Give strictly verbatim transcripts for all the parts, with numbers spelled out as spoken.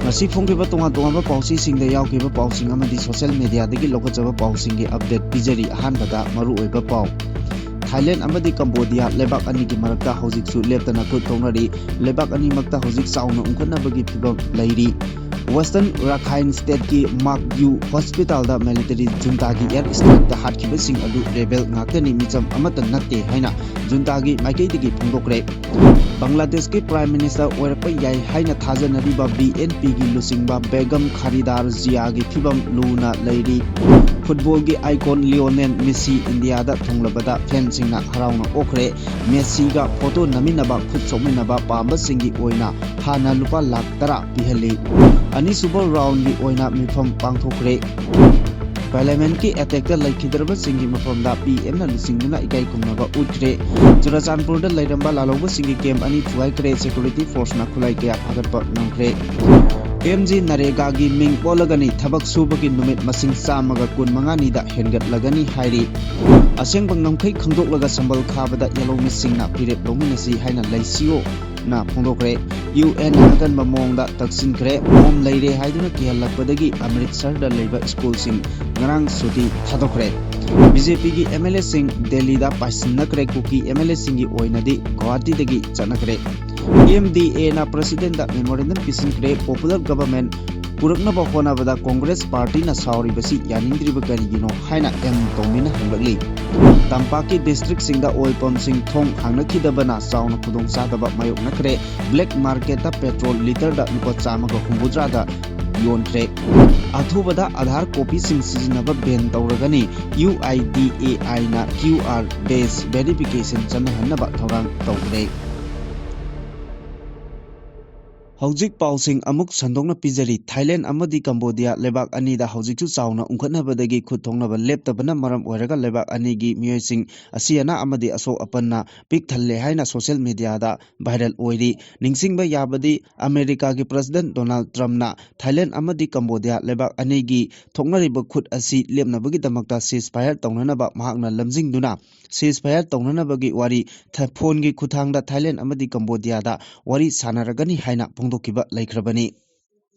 ꯉꯁꯤ ꯐꯣꯡꯈꯤꯕ ꯇꯣꯉꯥꯟ ꯇꯣꯉꯥꯟꯕ ꯄꯥꯎꯆꯦꯁꯤꯡꯗ ꯌꯥꯎꯈꯤꯕ ꯄꯥꯎꯁꯤꯡ ꯑꯃꯗꯤ social mediaꯗꯒꯤ ꯂꯧꯈꯠꯆꯕ ꯄꯥꯎꯁꯤꯡꯒꯤ update ꯄꯤꯖꯔꯤ꯫ ꯑꯍꯥꯟꯕꯗ ꯃꯔꯨꯑꯣꯏꯕ ꯄꯥꯎ꯫ ꯊꯥꯏꯂꯦꯟ ꯑꯃꯗꯤ ꯀꯝꯕꯣꯗꯤꯌꯥ ꯂꯩꯕꯥꯛ ꯑꯅꯤꯒꯤ ꯃꯔꯛꯇ ꯍꯧꯖꯤꯛꯁꯨ ꯂꯦꯞꯇꯅ ꯈꯨꯠ ꯊꯣꯛꯅꯔꯤ꯫ ꯂꯩꯕꯥꯛ ꯑꯅꯤꯃꯛꯇ ꯍꯧꯖꯤꯛ ꯆꯥꯎꯅ ꯎꯪꯈꯠꯅꯕꯒꯤ ꯐꯤꯕꯝ ꯂꯩꯔꯤ꯫ Western Rakhine Stateꯀꯤ Makyu Hospitalꯗ military juntaꯒꯤ air strikeꯇ ꯍꯥꯠꯈꯤꯕꯁꯤꯡ ꯑꯗꯨ rebel ꯉꯥꯛꯇꯅꯤ, ꯃꯤꯆꯝ ꯑꯃꯠꯇ ꯅꯠꯇꯦ ꯍꯥꯏꯅ juntaꯒꯤ ꯃꯥꯏꯀꯩꯗꯒꯤ ꯐꯣꯡꯗꯣꯛꯈ꯭ꯔꯦ꯫ ꯕꯪꯒ꯭ꯂꯥꯗꯦꯁꯀꯤ Prime Minister ꯑꯣꯏꯔꯛꯄ ꯌꯥꯏ ꯍꯥꯏꯅ ꯊꯥꯖꯅꯔꯤꯕ BNPꯒꯤ ꯂꯨꯆꯤꯡꯕ Begum Khaleda Ziaꯒꯤ ꯐꯤꯕꯝ ꯂꯨꯅ ꯂꯩꯔꯤ꯫ Footballꯒꯤ icon Lionel Messi Indiaꯗ ꯊꯨꯡꯂꯕꯗ fanꯁꯤꯡꯅ ꯍꯔꯥꯎꯅ ꯑꯣꯛꯈ꯭ꯔꯦ꯫ Messiꯒ photo ꯅꯝꯃꯤꯟꯅꯕ, ꯈꯨꯠ ꯁꯣꯛꯃꯤꯟꯅꯕ ꯄꯥꯝꯕꯁꯤꯡꯒꯤ ꯑꯣꯏꯅ ꯍꯥꯟꯅ ꯂꯨꯄꯥ ꯂꯥꯈ ꯇꯔꯥ ꯄꯤꯍꯜꯂꯤ꯫ ꯑꯅꯤꯁꯨꯕ roundꯒꯤ ꯑꯣꯏꯅ ꯃꯤꯐꯝ ꯄꯥꯡꯊꯣꯛꯈ꯭ꯔꯦ꯫ Parliamentꯀꯤ attackꯇ ꯂꯩꯈꯤꯗ꯭ꯔꯕꯁꯤꯡꯒꯤ ꯃꯐꯝꯗ PMꯅ ꯂꯨꯆꯤꯡꯗꯨꯅ ꯏꯀꯥꯏ ꯈꯨꯝꯅꯕ ꯎꯠꯈ꯭ꯔꯦ꯫ ꯆꯨꯔꯥꯆꯥꯟꯄꯨꯔꯗ ꯂꯩꯔꯝꯕ ꯂꯥꯜꯍꯧꯕꯁꯤꯡꯒꯤ camp ꯑꯅꯤ ꯊꯨꯒꯥꯏꯈ꯭ꯔꯦ꯫ Security forceꯅ ꯈꯨꯠꯂꯥꯏ ꯀꯌꯥ ꯐꯥꯒꯠꯄ ꯉꯝꯈ꯭ꯔꯦ꯫ MGNREGAꯒꯤ ꯃꯤꯡ ꯑꯣꯜꯂꯒꯅꯤ꯫ ꯊꯕꯛ ꯁꯨꯕꯒꯤ ꯅꯨꯃꯤꯠ ꯃꯁꯤꯡ ꯆꯥꯝꯃꯒ ꯀꯨꯟꯃꯉꯥꯅꯤꯗ ꯍꯦꯟꯒꯠꯂꯒꯅꯤ ꯍꯥꯏꯔꯤ꯫ ꯑꯁꯦꯡꯕ ꯉꯝꯈꯩ ꯈꯪꯗꯣꯛꯂꯒ ꯁꯝꯕꯜ ꯈꯥꯕꯗ ꯌꯦꯜꯍꯧꯃꯤꯁꯤꯡꯅ ꯐꯤꯔꯦꯞ ꯂꯧꯃꯤꯟꯅꯁꯤ ꯍꯥꯏꯅ ꯂꯩꯁꯤꯌꯣꯅ ꯐꯣꯡꯗꯣꯛꯈ꯭ꯔꯦ꯫ UNꯅ ꯑꯀꯟꯕ ꯃꯑꯣꯡꯗ ꯇꯛꯁꯤꯟꯈ꯭ꯔꯦ꯫ Bomb ꯂꯩꯔꯦ ꯍꯥꯏꯗꯨꯅ ꯀꯤꯍꯜꯂꯛꯄꯗꯒꯤ ꯑꯃ꯭ꯔꯤꯠꯁꯔꯗ ꯂꯩꯕ schoolꯁꯤꯡ ꯉꯔꯥꯡ ꯁꯨꯇꯤ ꯊꯥꯗꯣꯛꯈ꯭ꯔꯦ꯫ BJPꯒꯤ MLAꯁꯤꯡ ꯗꯦꯜꯂꯤꯗ ꯄꯥꯏꯁꯤꯟꯅꯈ꯭ꯔꯦ꯫ ꯀꯨꯀꯤ MLAꯁꯤꯡꯒꯤ ꯑꯣꯏꯅꯗꯤ ꯒꯨꯋꯥꯍꯥꯇꯤꯗꯒꯤ ꯆꯠꯅꯈ꯭ꯔꯦ꯫ MDAꯅ Presidentꯗ memorandum ꯄꯤꯁꯤꯟꯈ꯭ꯔꯦ꯫ Popular government ꯄꯨꯔꯛꯅꯕ ꯍꯣꯠꯅꯕꯗ Congress partyꯅ ꯁꯥꯎꯔꯤꯕꯁꯤ ꯌꯥꯅꯤꯡꯗ꯭ꯔꯤꯕ ꯀꯔꯤꯒꯤꯅꯣ ꯍꯥꯏꯅ M ꯇꯣꯝꯕꯤꯅ ꯍꯪꯂꯛꯂꯤ꯫ ꯇꯝꯄꯥꯛꯀꯤ districtꯁꯤꯡꯗ oil pumpꯁꯤꯡ ꯊꯣꯡ ꯍꯥꯡꯅꯈꯤꯗꯕꯅ ꯆꯥꯎꯅ ꯈꯨꯗꯣꯡꯆꯥꯗꯕ ꯃꯥꯌꯣꯛꯅꯈ꯭ꯔꯦ꯫ Black marketꯇ petrol litreꯗ ꯂꯨꯄꯥ ꯆꯥꯝꯃꯒ ꯍꯨꯝꯐꯨꯇꯔꯥꯗ ꯌꯣꯟꯈ꯭ꯔꯦ꯫ ꯑꯊꯨꯕꯗ Aadhaar copyꯁꯤꯡ ꯁꯤꯖꯤꯟꯅꯕ ban ꯇꯧꯔꯒꯅꯤ꯫ UIDAIꯅ QR based verification ꯆꯠꯅꯍꯟꯅꯕ ꯊꯧꯔꯥꯡ ꯇꯧꯈ꯭ꯔꯦ꯫ ꯍꯧꯖꯤꯛ ꯄꯥꯎꯁꯤꯡ ꯑꯃꯨꯛ ꯁꯟꯗꯣꯛꯅ ꯄꯤꯖꯔꯤ꯫ ꯊꯥꯏꯂꯦꯟ ꯑꯃꯗꯤ ꯀꯝꯕꯣꯗꯤꯌꯥ ꯂꯩꯕꯥꯛ ꯑꯅꯤꯗ ꯍꯧꯖꯤꯛꯁꯨ ꯆꯥꯎꯅ ꯎꯪꯈꯠꯅꯕꯗꯒꯤ ꯈꯨꯠ ꯊꯣꯛꯅꯕ ꯂꯦꯞꯇꯕꯅ ꯃꯔꯝ ꯑꯣꯏꯔꯒ ꯂꯩꯕꯥꯛ ꯑꯅꯤꯒꯤ ꯃꯤꯑꯣꯏꯁꯤꯡ ꯑꯁꯤ ꯑꯅꯥ ꯑꯃꯗꯤ ꯑꯁꯣꯛ ꯑꯄꯟꯅ ꯄꯤꯛ ꯊꯜꯂꯦ ꯍꯥꯏꯅ social mediaꯗ viral ꯑꯣꯏꯔꯤ꯫ ꯅꯤꯡꯁꯤꯡꯕ ꯌꯥꯕꯗꯤ ꯑꯃꯦꯔꯤꯀꯥꯒꯤ President Donald Trumpꯅ ꯊꯥꯏꯂꯦꯟ ꯑꯃꯗꯤ ꯀꯝꯕꯣꯗꯤꯌꯥ ꯂꯩꯕꯥꯛ ꯑꯅꯤꯒꯤ ꯊꯣꯛꯅꯔꯤꯕ ꯈꯨꯠ ꯑꯁꯤ ꯂꯦꯞꯅꯕꯒꯤꯗꯃꯛꯇ ceasefire ꯇꯧꯅꯅꯕ ꯃꯍꯥꯛꯅ ꯂꯝꯖꯤꯡꯗꯨꯅ ceasefire ꯇꯧꯅꯅꯕꯒꯤ ꯋꯥꯔꯤ ꯊ-, phoneꯒꯤ ꯈꯨꯠꯊꯥꯡꯗ ꯊꯥꯏꯂꯦꯟ ꯑꯃꯗꯤ ꯀꯝꯕꯣꯗꯤꯌꯥꯗ ꯋꯥꯔꯤ ꯁꯥꯟꯅꯔꯒꯅꯤ ꯍꯥꯏꯅ ꯐꯣꯡꯗꯣꯛꯈꯤꯕ ꯂꯩꯈ꯭ꯔꯕꯅꯤ꯫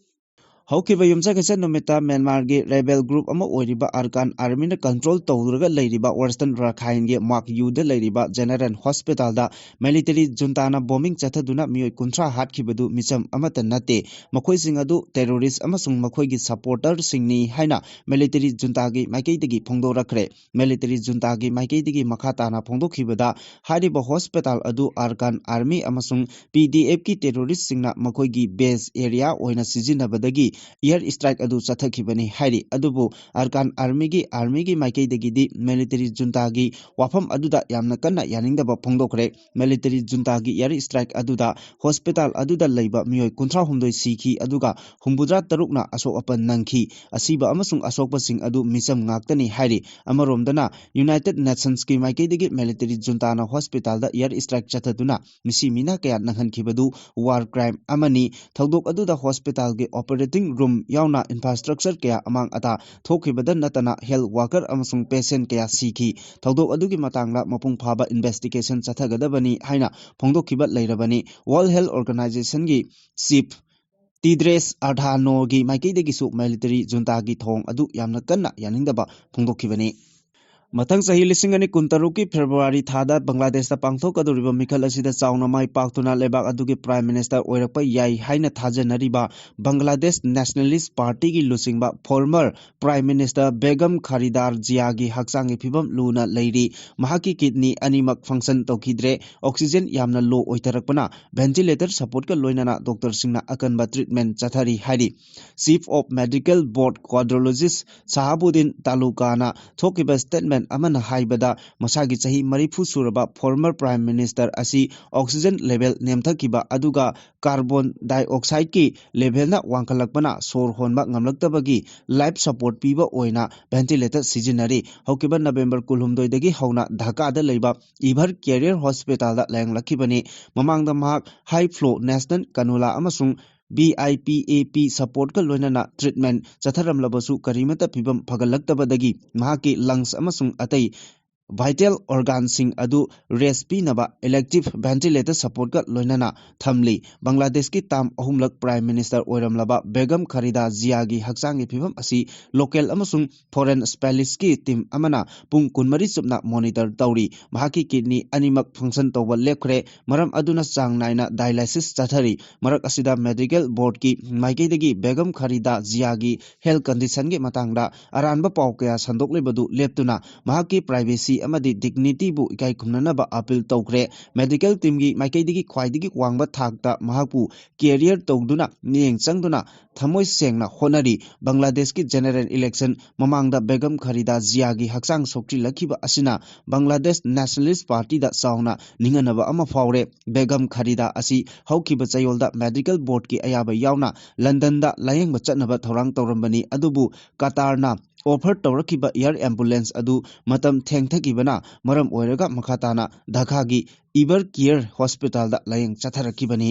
ꯍꯧꯈꯤꯕ ꯌꯨꯝꯁꯀꯩꯁ ꯅꯨꯃꯤꯠꯇ ꯃ꯭ꯌꯥꯟꯃꯥꯔꯒꯤ ꯔꯦꯕꯦꯜ ꯒ꯭ꯔꯨꯞ ꯑꯃ ꯑꯣꯏꯔꯤꯕ ꯑꯔꯀꯥꯟ ꯑꯥꯔꯃꯤꯅ ꯀꯟꯇ꯭ꯔꯣꯜ ꯇꯧꯗꯨꯅ ꯂꯩꯔꯤꯕ ꯋꯦꯁꯇꯔꯟ ꯔꯈꯥꯏꯟꯒꯤ ꯃꯥꯛꯌꯨꯗ ꯂꯩꯔꯤꯕ ꯖꯦꯅꯔꯦꯜ ꯍꯣꯁꯄꯤꯇꯥꯜꯗ ꯃꯤꯂꯤꯇꯔꯤ ꯖꯨꯟꯇꯥꯅ ꯕꯣꯝꯕꯤꯡ ꯆꯠꯊꯗꯨꯅ ꯃꯤꯑꯣꯏ ꯀꯨꯟꯊ꯭ꯔꯥ ꯍꯥꯠꯈꯤꯕꯗꯨ ꯃꯤꯆꯝ ꯑꯃꯠꯇ ꯅꯠꯇꯦ꯫ ꯃꯈꯣꯏꯁꯤꯡ ꯑꯗꯨ ꯇꯦꯔꯣꯔꯤꯁ ꯑꯃꯁꯨꯡ ꯃꯈꯣꯏꯒꯤ ꯁꯄꯣꯔꯇꯔꯁꯤꯡꯅꯤ ꯍꯥꯏꯅ ꯃꯤꯂꯤꯇꯔꯤ ꯖꯨꯟꯇꯥꯒꯤ ꯃꯥꯏꯀꯩꯗꯒꯤ ꯐꯣꯡꯗꯣꯔꯛꯈ꯭ꯔꯦ꯫ ꯃꯤꯂꯤꯇꯔꯤ ꯖꯨꯟꯇꯥꯒꯤ ꯃꯥꯏꯀꯩꯗꯒꯤ ꯃꯈꯥ ꯇꯥꯅ ꯐꯣꯡꯗꯣꯛꯈꯤꯕꯗ, ꯍꯥꯏꯔꯤꯕ ꯍꯣꯁꯄꯤꯇꯥꯜ ꯑꯗꯨ ꯑꯔꯀꯥꯟ ꯑꯥꯔꯃꯤ ꯑꯃꯁꯨꯡ ꯄꯤ ꯗꯤ ꯑꯦꯐꯀꯤ ꯇꯦꯔꯣꯔꯤꯁꯁꯤꯡꯅ ꯃꯈꯣꯏꯒꯤ ꯕꯦꯖ ꯑꯦꯔꯤꯌꯥ ꯑꯣꯏꯅ ꯁꯤꯖꯤꯟꯅꯕꯗꯒꯤ ꯏꯌꯔ ꯏꯁꯇ꯭ꯔꯥꯏꯛ ꯑꯗꯨ ꯆꯠꯊꯈꯤꯕꯅꯤ ꯍꯥꯏꯔꯤ꯫ ꯑꯗꯨꯕꯨ ꯑꯔꯀꯥꯟ ꯑꯥꯔꯃꯤꯒꯤ, ꯑꯥꯔꯃꯤꯒꯤ ꯃꯥꯏꯀꯩꯗꯒꯤꯗꯤ ꯃꯤꯂꯤꯇꯔꯤ ꯖꯨꯟꯇꯥꯒꯤ ꯋꯥꯐꯝ ꯑꯗꯨꯗ ꯌꯥꯝꯅ ꯀꯟꯅ ꯌꯥꯅꯤꯡꯗꯕ ꯐꯣꯡꯗꯣꯛꯈ꯭ꯔꯦ꯫ ꯃꯤꯂꯤꯇꯔꯤ ꯖꯨꯟꯇꯥꯒꯤ ꯏꯌꯔ ꯏꯁꯇ꯭ꯔꯥꯏꯛ ꯑꯗꯨꯗ ꯍꯣꯁꯄꯤꯇꯥꯜ ꯑꯗꯨꯗ ꯂꯩꯕ ꯃꯤꯑꯣꯏ ꯀꯨꯟꯊ꯭ꯔꯥ ꯍꯨꯝꯗꯣꯏ ꯁꯤꯈꯤ, ꯑꯗꯨꯒ ꯍꯨꯝꯐꯨꯇꯔꯥ ꯇꯔꯨꯛꯅ ꯑꯁꯣꯛ ꯑꯄꯟ ꯅꯪꯈꯤ꯫ ꯑꯁꯤꯕ ꯑꯃꯁꯨꯡ ꯑꯁꯣꯛꯄꯁꯤꯡ ꯑꯗꯨ ꯃꯤꯆꯝ ꯉꯥꯛꯇꯅꯤ ꯍꯥꯏꯔꯤ꯫ ꯑꯃꯔꯣꯝꯗꯅ, ꯌꯨꯅꯥꯏꯇꯦꯗ ꯅꯦꯁꯟꯁꯀꯤ ꯃꯥꯏꯀꯩꯗꯒꯤ ꯃꯤꯂꯤꯇꯔꯤ ꯖꯨꯟꯇꯥꯅ ꯍꯣꯁꯄꯤꯇꯥꯜꯗ ꯏꯌꯔ ꯏꯁꯇ꯭ꯔꯥꯏꯛ ꯆꯠꯊꯗꯨꯅ ꯃꯤꯁꯤ ꯃꯤꯅꯥ ꯀꯌꯥ ꯅꯪꯍꯟꯈꯤꯕꯗꯨ ꯋꯥꯔ ꯀ꯭ꯔꯥꯏꯝ ꯑꯃꯅꯤ꯫ ꯊꯧꯗꯣꯛ ꯑꯗꯨꯗ ꯍꯣꯁꯄꯤꯇꯥꯜꯒꯤ ꯑꯣꯄꯔꯦꯇꯤꯡ ꯔꯨꯝ ꯌꯥꯎꯅ ꯏꯟꯐ꯭ꯔꯥꯁ꯭ꯇ꯭ꯔꯛꯆꯔ ꯀꯌꯥ ꯑꯃꯥꯡ ꯑꯇꯥ ꯊꯣꯛꯈꯤꯕꯗ ꯅꯠꯇꯅ ꯍꯦꯜꯊ ꯋꯥꯔꯀꯔ ꯑꯃꯁꯨꯡ ꯄꯦꯁꯦꯟ ꯀꯌꯥ ꯁꯤꯈꯤ꯫ ꯊꯧꯗꯣꯛ ꯑꯗꯨꯒꯤ ꯃꯇꯥꯡꯗ ꯃꯄꯨꯡ ꯐꯥꯕ ꯏꯟꯚꯦꯁꯇꯤꯒꯦꯁꯟ ꯆꯠꯊꯒꯗꯕꯅꯤ ꯍꯥꯏꯅ ꯐꯣꯡꯗꯣꯛꯈꯤꯕ ꯂꯩꯔꯕꯅꯤ꯫ ꯋꯥꯔꯜꯗ ꯍꯦꯜꯊ ꯑꯣꯔꯒꯅꯥꯏꯖꯦꯁꯟꯒꯤ ꯆꯤꯐ ꯇꯤꯗ꯭ꯔꯦꯁ ꯑꯥꯔꯊꯥꯅꯣꯒꯤ ꯃꯥꯏꯀꯩꯗꯒꯤꯁꯨ ꯃꯤꯂꯤꯇꯔꯤ ꯖꯨꯟꯇꯥꯒꯤ ꯊꯧꯑꯣꯡ ꯑꯗꯨ ꯌꯥꯝꯅ ꯀꯟꯅ ꯌꯥꯅꯤꯡꯗꯕ ꯐꯣꯡꯗꯣꯛꯈꯤꯕꯅꯤ꯫ ꯃꯊꯪ ꯆꯍꯤ ꯂꯤꯁꯤꯡ ꯑꯅꯤ ꯀꯨꯟꯇꯔꯨꯛꯀꯤ ꯐꯦꯕ꯭ꯔꯨꯋꯥꯔꯤ ꯊꯥꯗ ꯕꯪꯒ꯭ꯂꯥꯗꯦꯁꯇ ꯄꯥꯡꯊꯣꯛꯀꯗꯧꯔꯤꯕ ꯃꯤꯈꯜ ꯑꯁꯤꯗ ꯆꯥꯎꯅ ꯃꯥꯏ ꯄꯥꯛꯇꯨꯅ ꯂꯩꯕꯥꯛ ꯑꯗꯨꯒꯤ ꯄ꯭ꯔꯥꯏꯝ ꯃꯤꯅꯤꯁꯇꯔ ꯑꯣꯏꯔꯛꯄ ꯌꯥꯏ ꯍꯥꯏꯅ ꯊꯥꯖꯅꯔꯤꯕ ꯕꯪꯒ꯭ꯂꯥꯗꯦꯁ ꯅꯦꯁꯅꯦꯂꯤꯁ ꯄꯥꯔꯇꯤꯒꯤ ꯂꯨꯆꯤꯡꯕ ꯐꯣꯔꯃꯔ ꯄ꯭ꯔꯥꯏꯝ ꯃꯤꯅꯤꯁꯇꯔ ꯕꯦꯒꯝ ꯈꯥꯔꯤꯗꯥꯔ ꯖꯤꯌꯥꯒꯤ ꯍꯛꯆꯥꯡꯒꯤ ꯐꯤꯕꯝ ꯂꯨꯅ ꯂꯩꯔꯤ꯫ ꯃꯍꯥꯛꯀꯤ ꯀꯤꯗꯅꯤ ꯑꯅꯤꯃꯛ ꯐꯪꯁꯟ ꯇꯧꯈꯤꯗ꯭ꯔꯦ꯫ ꯑꯣꯛꯁꯤꯖꯦꯟ ꯌꯥꯝꯅ ꯂꯣ ꯑꯣꯏꯊꯔꯛꯄꯅ ꯚꯦꯟꯇꯤꯂꯦꯇꯔ ꯁꯄꯣꯔꯠꯀ ꯂꯣꯏꯅꯅ ꯗꯣꯛꯇꯔꯁꯤꯡꯅ ꯑꯀꯟꯕ ꯇ꯭ꯔꯤꯠꯃꯦꯟ ꯆꯠꯊꯔꯤ ꯍꯥꯏꯔꯤ꯫ ꯆꯤꯐ ꯑꯣꯐ ꯃꯦꯗꯤꯀꯦꯜ ꯕꯣꯔꯗ ꯀꯥꯔꯗꯤꯑꯣꯂꯣꯖꯤꯁ ꯁꯍꯥꯕꯨꯗꯤꯟ ꯇꯥꯂꯨꯀꯥꯅ ꯊꯣꯛꯈꯤꯕ ꯁ꯭ꯇꯦꯠꯃꯦꯟ ꯑꯃꯅ ꯍꯥꯏꯕꯗ, ꯃꯁꯥꯒꯤ ꯆꯍꯤ ꯃꯔꯤꯐꯨ ꯁꯨꯔꯕ ꯐꯣꯔꯃꯔ ꯄ꯭ꯔꯥꯏꯝ ꯃꯤꯅꯤꯁꯇꯔ ꯑꯁꯤ ꯑꯣꯛꯁꯤꯖꯦꯟ ꯂꯦꯚꯦꯜ ꯅꯦꯝꯊꯈꯤꯕ ꯑꯗꯨꯒ ꯀꯥꯔꯕꯣꯟ ꯗꯥꯏꯑꯣꯛꯁꯥꯏꯗꯀꯤ ꯂꯦꯚꯦꯜꯅ ꯋꯥꯡꯈꯠꯂꯛꯄꯅ ꯁꯣꯔ ꯍꯣꯟꯕ ꯉꯝꯂꯛꯇꯕꯒꯤ ꯂꯥꯏꯐ ꯁꯄꯣꯔꯠ ꯄꯤꯕ ꯑꯣꯏꯅ ꯚꯦꯟꯇꯤꯂꯦꯇꯔ ꯁꯤꯖꯤꯟꯅꯔꯤ꯫ ꯍꯧꯈꯤꯕ ꯅꯕꯦꯝꯕꯔ ꯀꯨꯟꯍꯨꯝꯗꯣꯏꯗꯒꯤ ꯍꯧꯅ ꯙꯥꯀꯥꯗ ꯂꯩꯕ ꯏꯚꯔ ꯀꯦꯔꯤꯌꯔ ꯍꯣꯁꯄꯤꯇꯥꯜꯗ ꯂꯥꯌꯦꯡꯂꯛꯈꯤꯕꯅꯤ꯫ ꯃꯃꯥꯡꯗ ꯃꯍꯥꯛ ꯍꯥꯏ ꯐ꯭ꯂꯣ ꯅꯦꯁꯅꯦꯜ ꯀꯅꯨꯂꯥ ꯑꯃꯁꯨꯡ ꯚꯤ ꯑꯥꯏ ꯄꯤ ꯑꯦ ꯄꯤ ꯁꯄꯣꯔꯠꯀ ꯂꯣꯏꯅꯅ ꯇ꯭ꯔꯤꯠꯃꯦꯟ ꯆꯠꯊꯔꯝꯂꯕꯁꯨ ꯀꯔꯤꯃꯠꯇ ꯐꯤꯕꯝ ꯐꯒꯠꯂꯛꯇꯕꯗꯒꯤ ꯃꯍꯥꯛꯀꯤ ꯂꯪꯁ ꯑꯃꯁꯨꯡ ꯑꯇꯩ vital organꯁꯤꯡ ꯑꯗꯨ rest ꯄꯤꯅꯕ elective ventilator supportꯀ ꯂꯣꯏꯅꯅ ꯊꯝꯂꯤ꯫ ꯕꯪꯒ꯭ꯂꯥꯗꯦꯁꯀꯤ ꯇꯥꯝ ꯑꯍꯨꯝꯂꯛ Prime Minister ꯑꯣꯏꯔꯝꯂꯕ ꯕꯦꯒꯝ ꯈꯔꯤꯗꯥ ꯖꯤꯌꯥꯒꯤ ꯍꯛꯆꯥꯡꯒꯤ ꯐꯤꯕꯝ ꯑꯁꯤ local ꯑꯃꯁꯨꯡ foreign specialistꯀꯤ team ꯑꯃꯅ ꯄꯨꯡ ꯀꯨꯟꯃꯔꯤ ꯆꯨꯞꯅ monitor ꯇꯧꯔꯤ꯫ ꯃꯍꯥꯛꯀꯤ kidney ꯑꯅꯤꯃꯛ function ꯇꯧꯕ ꯂꯦꯞꯈ꯭ꯔꯦ꯫ ꯃꯔꯝ ꯑꯗꯨꯅ ꯆꯥꯡ ꯅꯥꯏꯅ dialysis ꯆꯠꯊꯔꯤ꯫ ꯃꯔꯛ ꯑꯁꯤꯗ medical boardꯀꯤ ꯃꯥꯏꯀꯩꯗꯒꯤ ꯕꯦꯒꯝ ꯈꯔꯤꯗꯥ ꯖꯤꯌꯥꯒꯤ health conditionꯒꯤ ꯃꯇꯥꯡꯗ ꯑꯔꯥꯟꯕ ꯄꯥꯎ ꯀꯌꯥ ꯁꯟꯗꯣꯛꯂꯤꯕꯗꯨ ꯂꯦꯞꯇꯨꯅ ꯃꯍꯥꯛꯀꯤ privacy ꯑꯃꯗꯤ dignityꯕꯨ ꯏꯀꯥꯏ ꯈꯨꯝꯅꯅꯕ appeal ꯇꯧꯈ꯭ꯔꯦ꯫ Medical teamꯒꯤ ꯃꯥꯏꯀꯩꯗꯒꯤ ꯈ꯭ꯋꯥꯏꯗꯒꯤ ꯋꯥꯡꯕ ꯊꯥꯛꯇ ꯃꯍꯥꯛꯄꯨ carer ꯇꯧꯗꯨꯅ ꯃꯤꯠꯌꯦꯡ ꯆꯪꯗꯨꯅ ꯊꯃꯣꯏ ꯁꯦꯡꯅ ꯍꯣꯠꯅꯔꯤ꯫ ꯕꯪꯒ꯭ꯂꯥꯗꯦꯁꯀꯤ general election ꯃꯃꯥꯡꯗ ꯕꯦꯒꯝ ꯈꯔꯤꯗꯥ ꯖꯤꯌꯥꯒꯤ ꯍꯛꯆꯥꯡ ꯁꯣꯛꯆꯤꯜꯂꯛꯈꯤꯕ ꯑꯁꯤꯅ ꯕꯪꯒ꯭ꯂꯥꯗꯦꯁ Nationalist Partyꯗ ꯆꯥꯎꯅ ꯅꯤꯡꯍꯟꯅꯕ ꯑꯃ ꯐꯥꯎꯔꯦ꯫ ꯕꯦꯒꯝ ꯈꯔꯤꯗꯥ ꯑꯁꯤ ꯍꯧꯈꯤꯕ ꯆꯌꯣꯜꯗ medical boardꯀꯤ ꯑꯌꯥꯕ ꯌꯥꯎꯅ ꯂꯟꯗꯟꯗ ꯂꯥꯌꯦꯡꯕ ꯆꯠꯅꯕ ꯊꯧꯔꯥꯡ ꯇꯧꯔꯝꯕꯅꯤ, ꯑꯗꯨꯕꯨ ꯀꯇꯥꯔꯅ offer ꯇꯧꯔꯛꯈꯤꯕ air ambulance ꯑꯗꯨ ꯃꯇꯝ ꯊꯦꯡꯊꯈꯤꯕꯅ ꯃꯔꯝ ꯑꯣꯏꯔꯒ ꯃꯈꯥ ꯇꯥꯅ ꯙꯥꯀꯥꯒꯤ Evercare Hospitalꯗ ꯂꯥꯌꯦꯡ ꯆꯠꯊꯔꯛꯈꯤꯕꯅꯤ꯫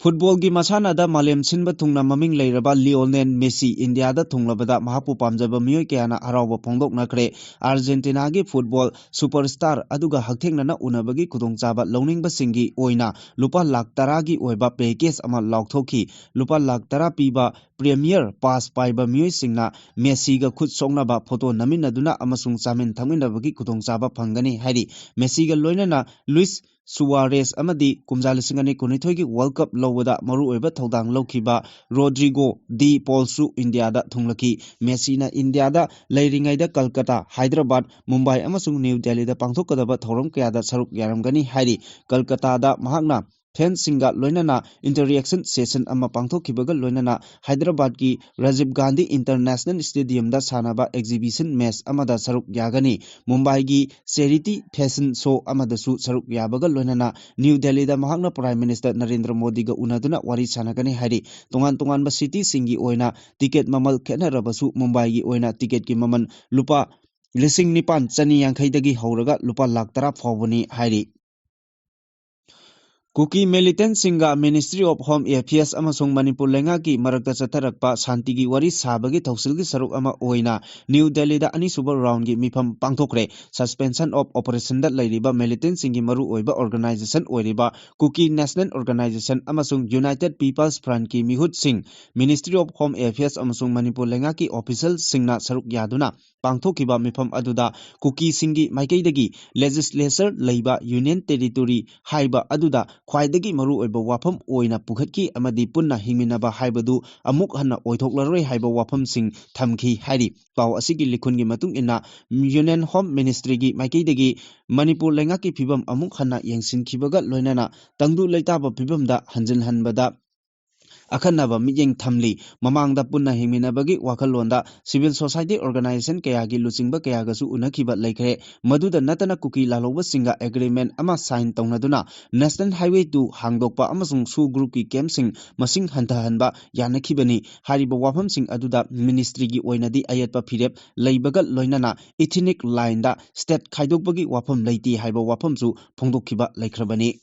Footballꯒꯤ ꯃꯁꯥꯟꯅꯗ ꯃꯥꯂꯦꯝ ꯁꯤꯟꯕ ꯊꯨꯡꯅ ꯃꯃꯤꯡ ꯂꯩꯔꯕ ꯂꯤꯑꯣꯅꯦꯜ ꯃꯦꯁꯤ ꯏꯟꯗꯤꯌꯥꯗ ꯊꯨꯡꯂꯕꯗ ꯃꯍꯥꯛꯄꯨ ꯄꯥꯝꯖꯕ ꯃꯤꯑꯣꯏ ꯀꯌꯥꯅ ꯍꯔꯥꯎꯕ ꯐꯣꯡꯗꯣꯛꯅꯈ꯭ꯔꯦ꯫ ꯑꯥꯔꯖꯦꯟꯇꯤꯅꯥꯒꯤ football superstar ꯑꯗꯨꯒ ꯍꯛꯊꯦꯡꯅꯅ ꯎꯅꯕꯒꯤ ꯈꯨꯗꯣꯡꯆꯥꯕ ꯂꯧꯅꯤꯡꯕꯁꯤꯡꯒꯤ ꯑꯣꯏꯅ ꯂꯨꯄꯥ ꯂꯥꯈ ꯇꯔꯥꯒꯤ ꯑꯣꯏꯕ package ꯑꯃ ꯂꯥꯎꯊꯣꯛꯈꯤ꯫ ꯂꯨꯄꯥ ꯂꯥꯈ ꯇꯔꯥ ꯄꯤꯕ Premier Pass ꯄꯥꯏꯕ ꯃꯤꯑꯣꯏꯁꯤꯡꯅ ꯃꯦꯁꯤꯒ ꯈꯨꯠ ꯁꯣꯛꯅꯕ, photo ꯅꯝꯃꯤꯟꯅꯗꯨꯅ ꯑꯃꯁꯨꯡ ꯆꯥꯃꯤꯟ ꯊꯛꯃꯤꯟꯅꯕꯒꯤ ꯈꯨꯗꯣꯡꯆꯥꯕ ꯐꯪꯒꯅꯤ ꯍꯥꯏꯔꯤ꯫ ꯃꯦꯁꯤꯒ ꯂꯣꯏꯅꯅ ꯂꯨꯏꯁ ꯁꯨꯋꯥꯔꯦꯁ ꯑꯃꯗꯤ ꯀꯨꯝꯖꯥ ꯂꯤꯁꯤꯡ ꯑꯅꯤ ꯀꯨꯟꯅꯤꯊꯣꯏꯒꯤ World Cup ꯂꯧꯕꯗ ꯃꯔꯨꯑꯣꯏꯕ ꯊꯧꯗꯥꯡ ꯂꯧꯈꯤꯕ ꯔꯣꯗ꯭ꯔꯤꯒꯣ ꯗꯤ ꯄꯣꯜꯁꯨ ꯏꯟꯗꯤꯌꯥꯗ ꯊꯨꯡꯂꯈꯤ꯫ ꯃꯦꯁꯤꯅ ꯏꯟꯗꯤꯌꯥꯗ ꯂꯩꯔꯤꯉꯩꯗ ꯀꯜꯀꯇꯥ, ꯍꯥꯏꯗ꯭ꯔꯕꯥꯗ, ꯃꯨꯝꯕꯥꯏ ꯑꯃꯁꯨꯡ ꯅ꯭ꯌꯨ ꯗꯦꯜꯂꯤꯗ ꯄꯥꯡꯊꯣꯛꯀꯗꯕ ꯊꯧꯔꯝ ꯀꯌꯥꯗ ꯁꯔꯨꯛ ꯌꯥꯔꯝꯒꯅꯤ ꯍꯥꯏꯔꯤ꯫ ꯀꯜꯀꯇꯥꯗ ꯃꯍꯥꯛꯅ fanꯁꯤꯡꯒ ꯂꯣꯏꯅꯅ interaction session ꯑꯃ ꯄꯥꯡꯊꯣꯛꯈꯤꯕꯒ ꯂꯣꯏꯅꯅ ꯍꯥꯏꯗ꯭ꯔꯕꯥꯗꯀꯤ ꯔꯥꯖꯤꯕ ꯒꯥꯟꯙꯤ International Stadiumꯗ ꯁꯥꯟꯅꯕ exhibition match ꯑꯃꯗ ꯁꯔꯨꯛ ꯌꯥꯒꯅꯤ꯫ ꯃꯨꯝꯕꯥꯏꯒꯤ charity fashion show ꯑꯃꯗꯁꯨ ꯁꯔꯨꯛ ꯌꯥꯕꯒ ꯂꯣꯏꯅꯅ ꯅ꯭ꯌꯨ ꯗꯦꯜꯂꯤꯗ ꯃꯍꯥꯛꯅ Prime Minister ꯅꯔꯦꯟꯗ꯭ꯔ ꯃꯣꯗꯤꯒ ꯎꯅꯗꯨꯅ ꯋꯥꯔꯤ ꯁꯥꯟꯅꯒꯅꯤ ꯍꯥꯏꯔꯤ꯫ ꯇꯣꯉꯥꯟ ꯇꯣꯉꯥꯟꯕ cityꯁꯤꯡꯒꯤ ꯑꯣꯏꯅ ticket ꯃꯃꯜ ꯈꯦꯠꯅꯔꯕꯁꯨ ꯃꯨꯝꯕꯥꯏꯒꯤ ꯑꯣꯏꯅ ticketꯀꯤ ꯃꯃꯜ ꯂꯨꯄꯥ ꯂꯤꯁꯤꯡ ꯅꯤꯄꯥꯟ ꯆꯅꯤ ꯌꯥꯡꯈꯩꯗꯒꯤ ꯍꯧꯔꯒ ꯂꯨꯄꯥ ꯂꯥꯈ ꯇꯔꯥ ꯐꯥꯎꯕꯅꯤ ꯍꯥꯏꯔꯤ꯫ ꯀꯨꯀꯤ ꯃꯤꯂꯤꯇꯦꯟꯠꯁꯤꯡꯒ Ministry of Home Affairs ꯑꯃꯁꯨꯡ ꯃꯅꯤꯄꯨꯔ ꯂꯩꯉꯥꯛꯀꯤ ꯃꯔꯛꯇ ꯆꯠꯊꯔꯛꯄ ꯁꯥꯟꯇꯤꯒꯤ ꯋꯥꯔꯤ ꯁꯥꯕꯒꯤ ꯊꯧꯁꯤꯜꯒꯤ ꯁꯔꯨꯛ ꯑꯃ ꯑꯣꯏꯅ ꯅ꯭ꯌꯨ ꯗꯦꯜꯂꯤꯗ ꯑꯅꯤꯁꯨꯕ ꯔꯥꯎꯟꯒꯤ ꯃꯤꯐꯝ ꯄꯥꯡꯊꯣꯛꯈ꯭ꯔꯦ꯫ Suspension of Operationꯗ ꯂꯩꯔꯤꯕ ꯃꯤꯂꯤꯇꯦꯟꯠꯁꯤꯡꯒꯤ ꯃꯔꯨꯑꯣꯏꯕ organization ꯑꯣꯏꯔꯤꯕ ꯀꯨꯀꯤ National Organisation ꯑꯃꯁꯨꯡ United People's Frontꯀꯤ ꯃꯤꯍꯨꯠꯁꯤꯡ, Ministry of Home Affairs ꯑꯃꯁꯨꯡ ꯃꯅꯤꯄꯨꯔ ꯂꯩꯉꯥꯛꯀꯤ officialꯁꯤꯡꯅ ꯁꯔꯨꯛ ꯌꯥꯗꯨꯅ ꯄꯥꯡꯊꯣꯛꯈꯤꯕ ꯃꯤꯐꯝ ꯑꯗꯨꯗ ꯀꯨꯀꯤꯁꯤꯡꯒꯤ ꯃꯥꯏꯀꯩꯗꯒꯤ legislature ꯂꯩꯕ Union Territory ꯍꯥꯏꯕ ꯑꯗꯨꯗ ꯈ꯭ꯋꯥꯏꯗꯒꯤ ꯃꯔꯨꯑꯣꯏꯕ ꯋꯥꯐꯝ ꯑꯣꯏꯅ ꯄꯨꯈꯠꯈꯤ ꯑꯃꯗꯤ ꯄꯨꯟꯅ ꯍꯤꯡꯃꯤꯟꯅꯕ ꯍꯥꯏꯕꯗꯨ ꯑꯃꯨꯛ ꯍꯟꯅ ꯑꯣꯏꯊꯣꯛꯂꯔꯣꯏ ꯍꯥꯏꯕ ꯋꯥꯐꯝꯁꯤꯡ ꯊꯝꯈꯤ ꯍꯥꯏꯔꯤ꯫ ꯄꯥꯎ ꯑꯁꯤꯒꯤ ꯂꯤꯈꯨꯟꯒꯤ ꯃꯇꯨꯡ ꯏꯟꯅ, Union Home Ministryꯒꯤ ꯃꯥꯏꯀꯩꯗꯒꯤ ꯃꯅꯤꯄꯨꯔ ꯂꯩꯉꯥꯛꯀꯤ ꯐꯤꯕꯝ ꯑꯃꯨꯛ ꯍꯟꯅ ꯌꯦꯡꯁꯤꯟꯈꯤꯕꯒ ꯂꯣꯏꯅꯅ ꯇꯪꯗꯨ ꯂꯩꯇꯥꯕ ꯐꯤꯕꯝꯗ ꯍꯟꯖꯤꯟꯍꯟꯕꯗ ꯑꯈꯟꯅꯕ ꯃꯤꯠꯌꯦꯡ ꯊꯝꯂꯤ꯫ ꯃꯃꯥꯡꯗ ꯄꯨꯟꯅ ꯍꯤꯡꯃꯤꯟꯅꯕꯒꯤ ꯋꯥꯈꯜꯂꯣꯟꯗ civil society organisation ꯀꯌꯥꯒꯤ ꯂꯨꯆꯤꯡꯕ ꯀꯌꯥꯒꯁꯨ ꯎꯅꯈꯤꯕ ꯂꯩꯈ꯭ꯔꯦ꯫ ꯃꯗꯨꯗ ꯅꯠꯇꯅ ꯀꯨꯀꯤ ꯂꯥꯜꯍꯧꯕꯁꯤꯡꯒ agreement ꯑꯃ sign ꯇꯧꯅꯗꯨꯅ National Highway two ꯍꯥꯡꯗꯣꯛꯄ ꯑꯃꯁꯨꯡ SoO groupꯀꯤ campꯁꯤꯡ ꯃꯁꯤꯡ ꯍꯟꯊꯍꯟꯕ ꯌꯥꯅꯈꯤꯕꯅꯤ꯫ ꯍꯥꯏꯔꯤꯕ ꯋꯥꯐꯝꯁꯤꯡ ꯑꯗꯨꯗ ministryꯒꯤ ꯑꯣꯏꯅꯗꯤ ꯑꯌꯦꯠꯄ ꯐꯤꯔꯦꯞ ꯂꯩꯕꯒ ꯂꯣꯏꯅꯅ ethnic lineꯗ state ꯈꯥꯏꯗꯣꯛꯄꯒꯤ ꯋꯥꯐꯝ ꯂꯩꯇꯦ ꯍꯥꯏꯕ ꯋꯥꯐꯝꯁꯨ ꯐꯣꯡꯗꯣꯛꯈꯤꯕ ꯂꯩꯈ꯭ꯔꯕꯅꯤ꯫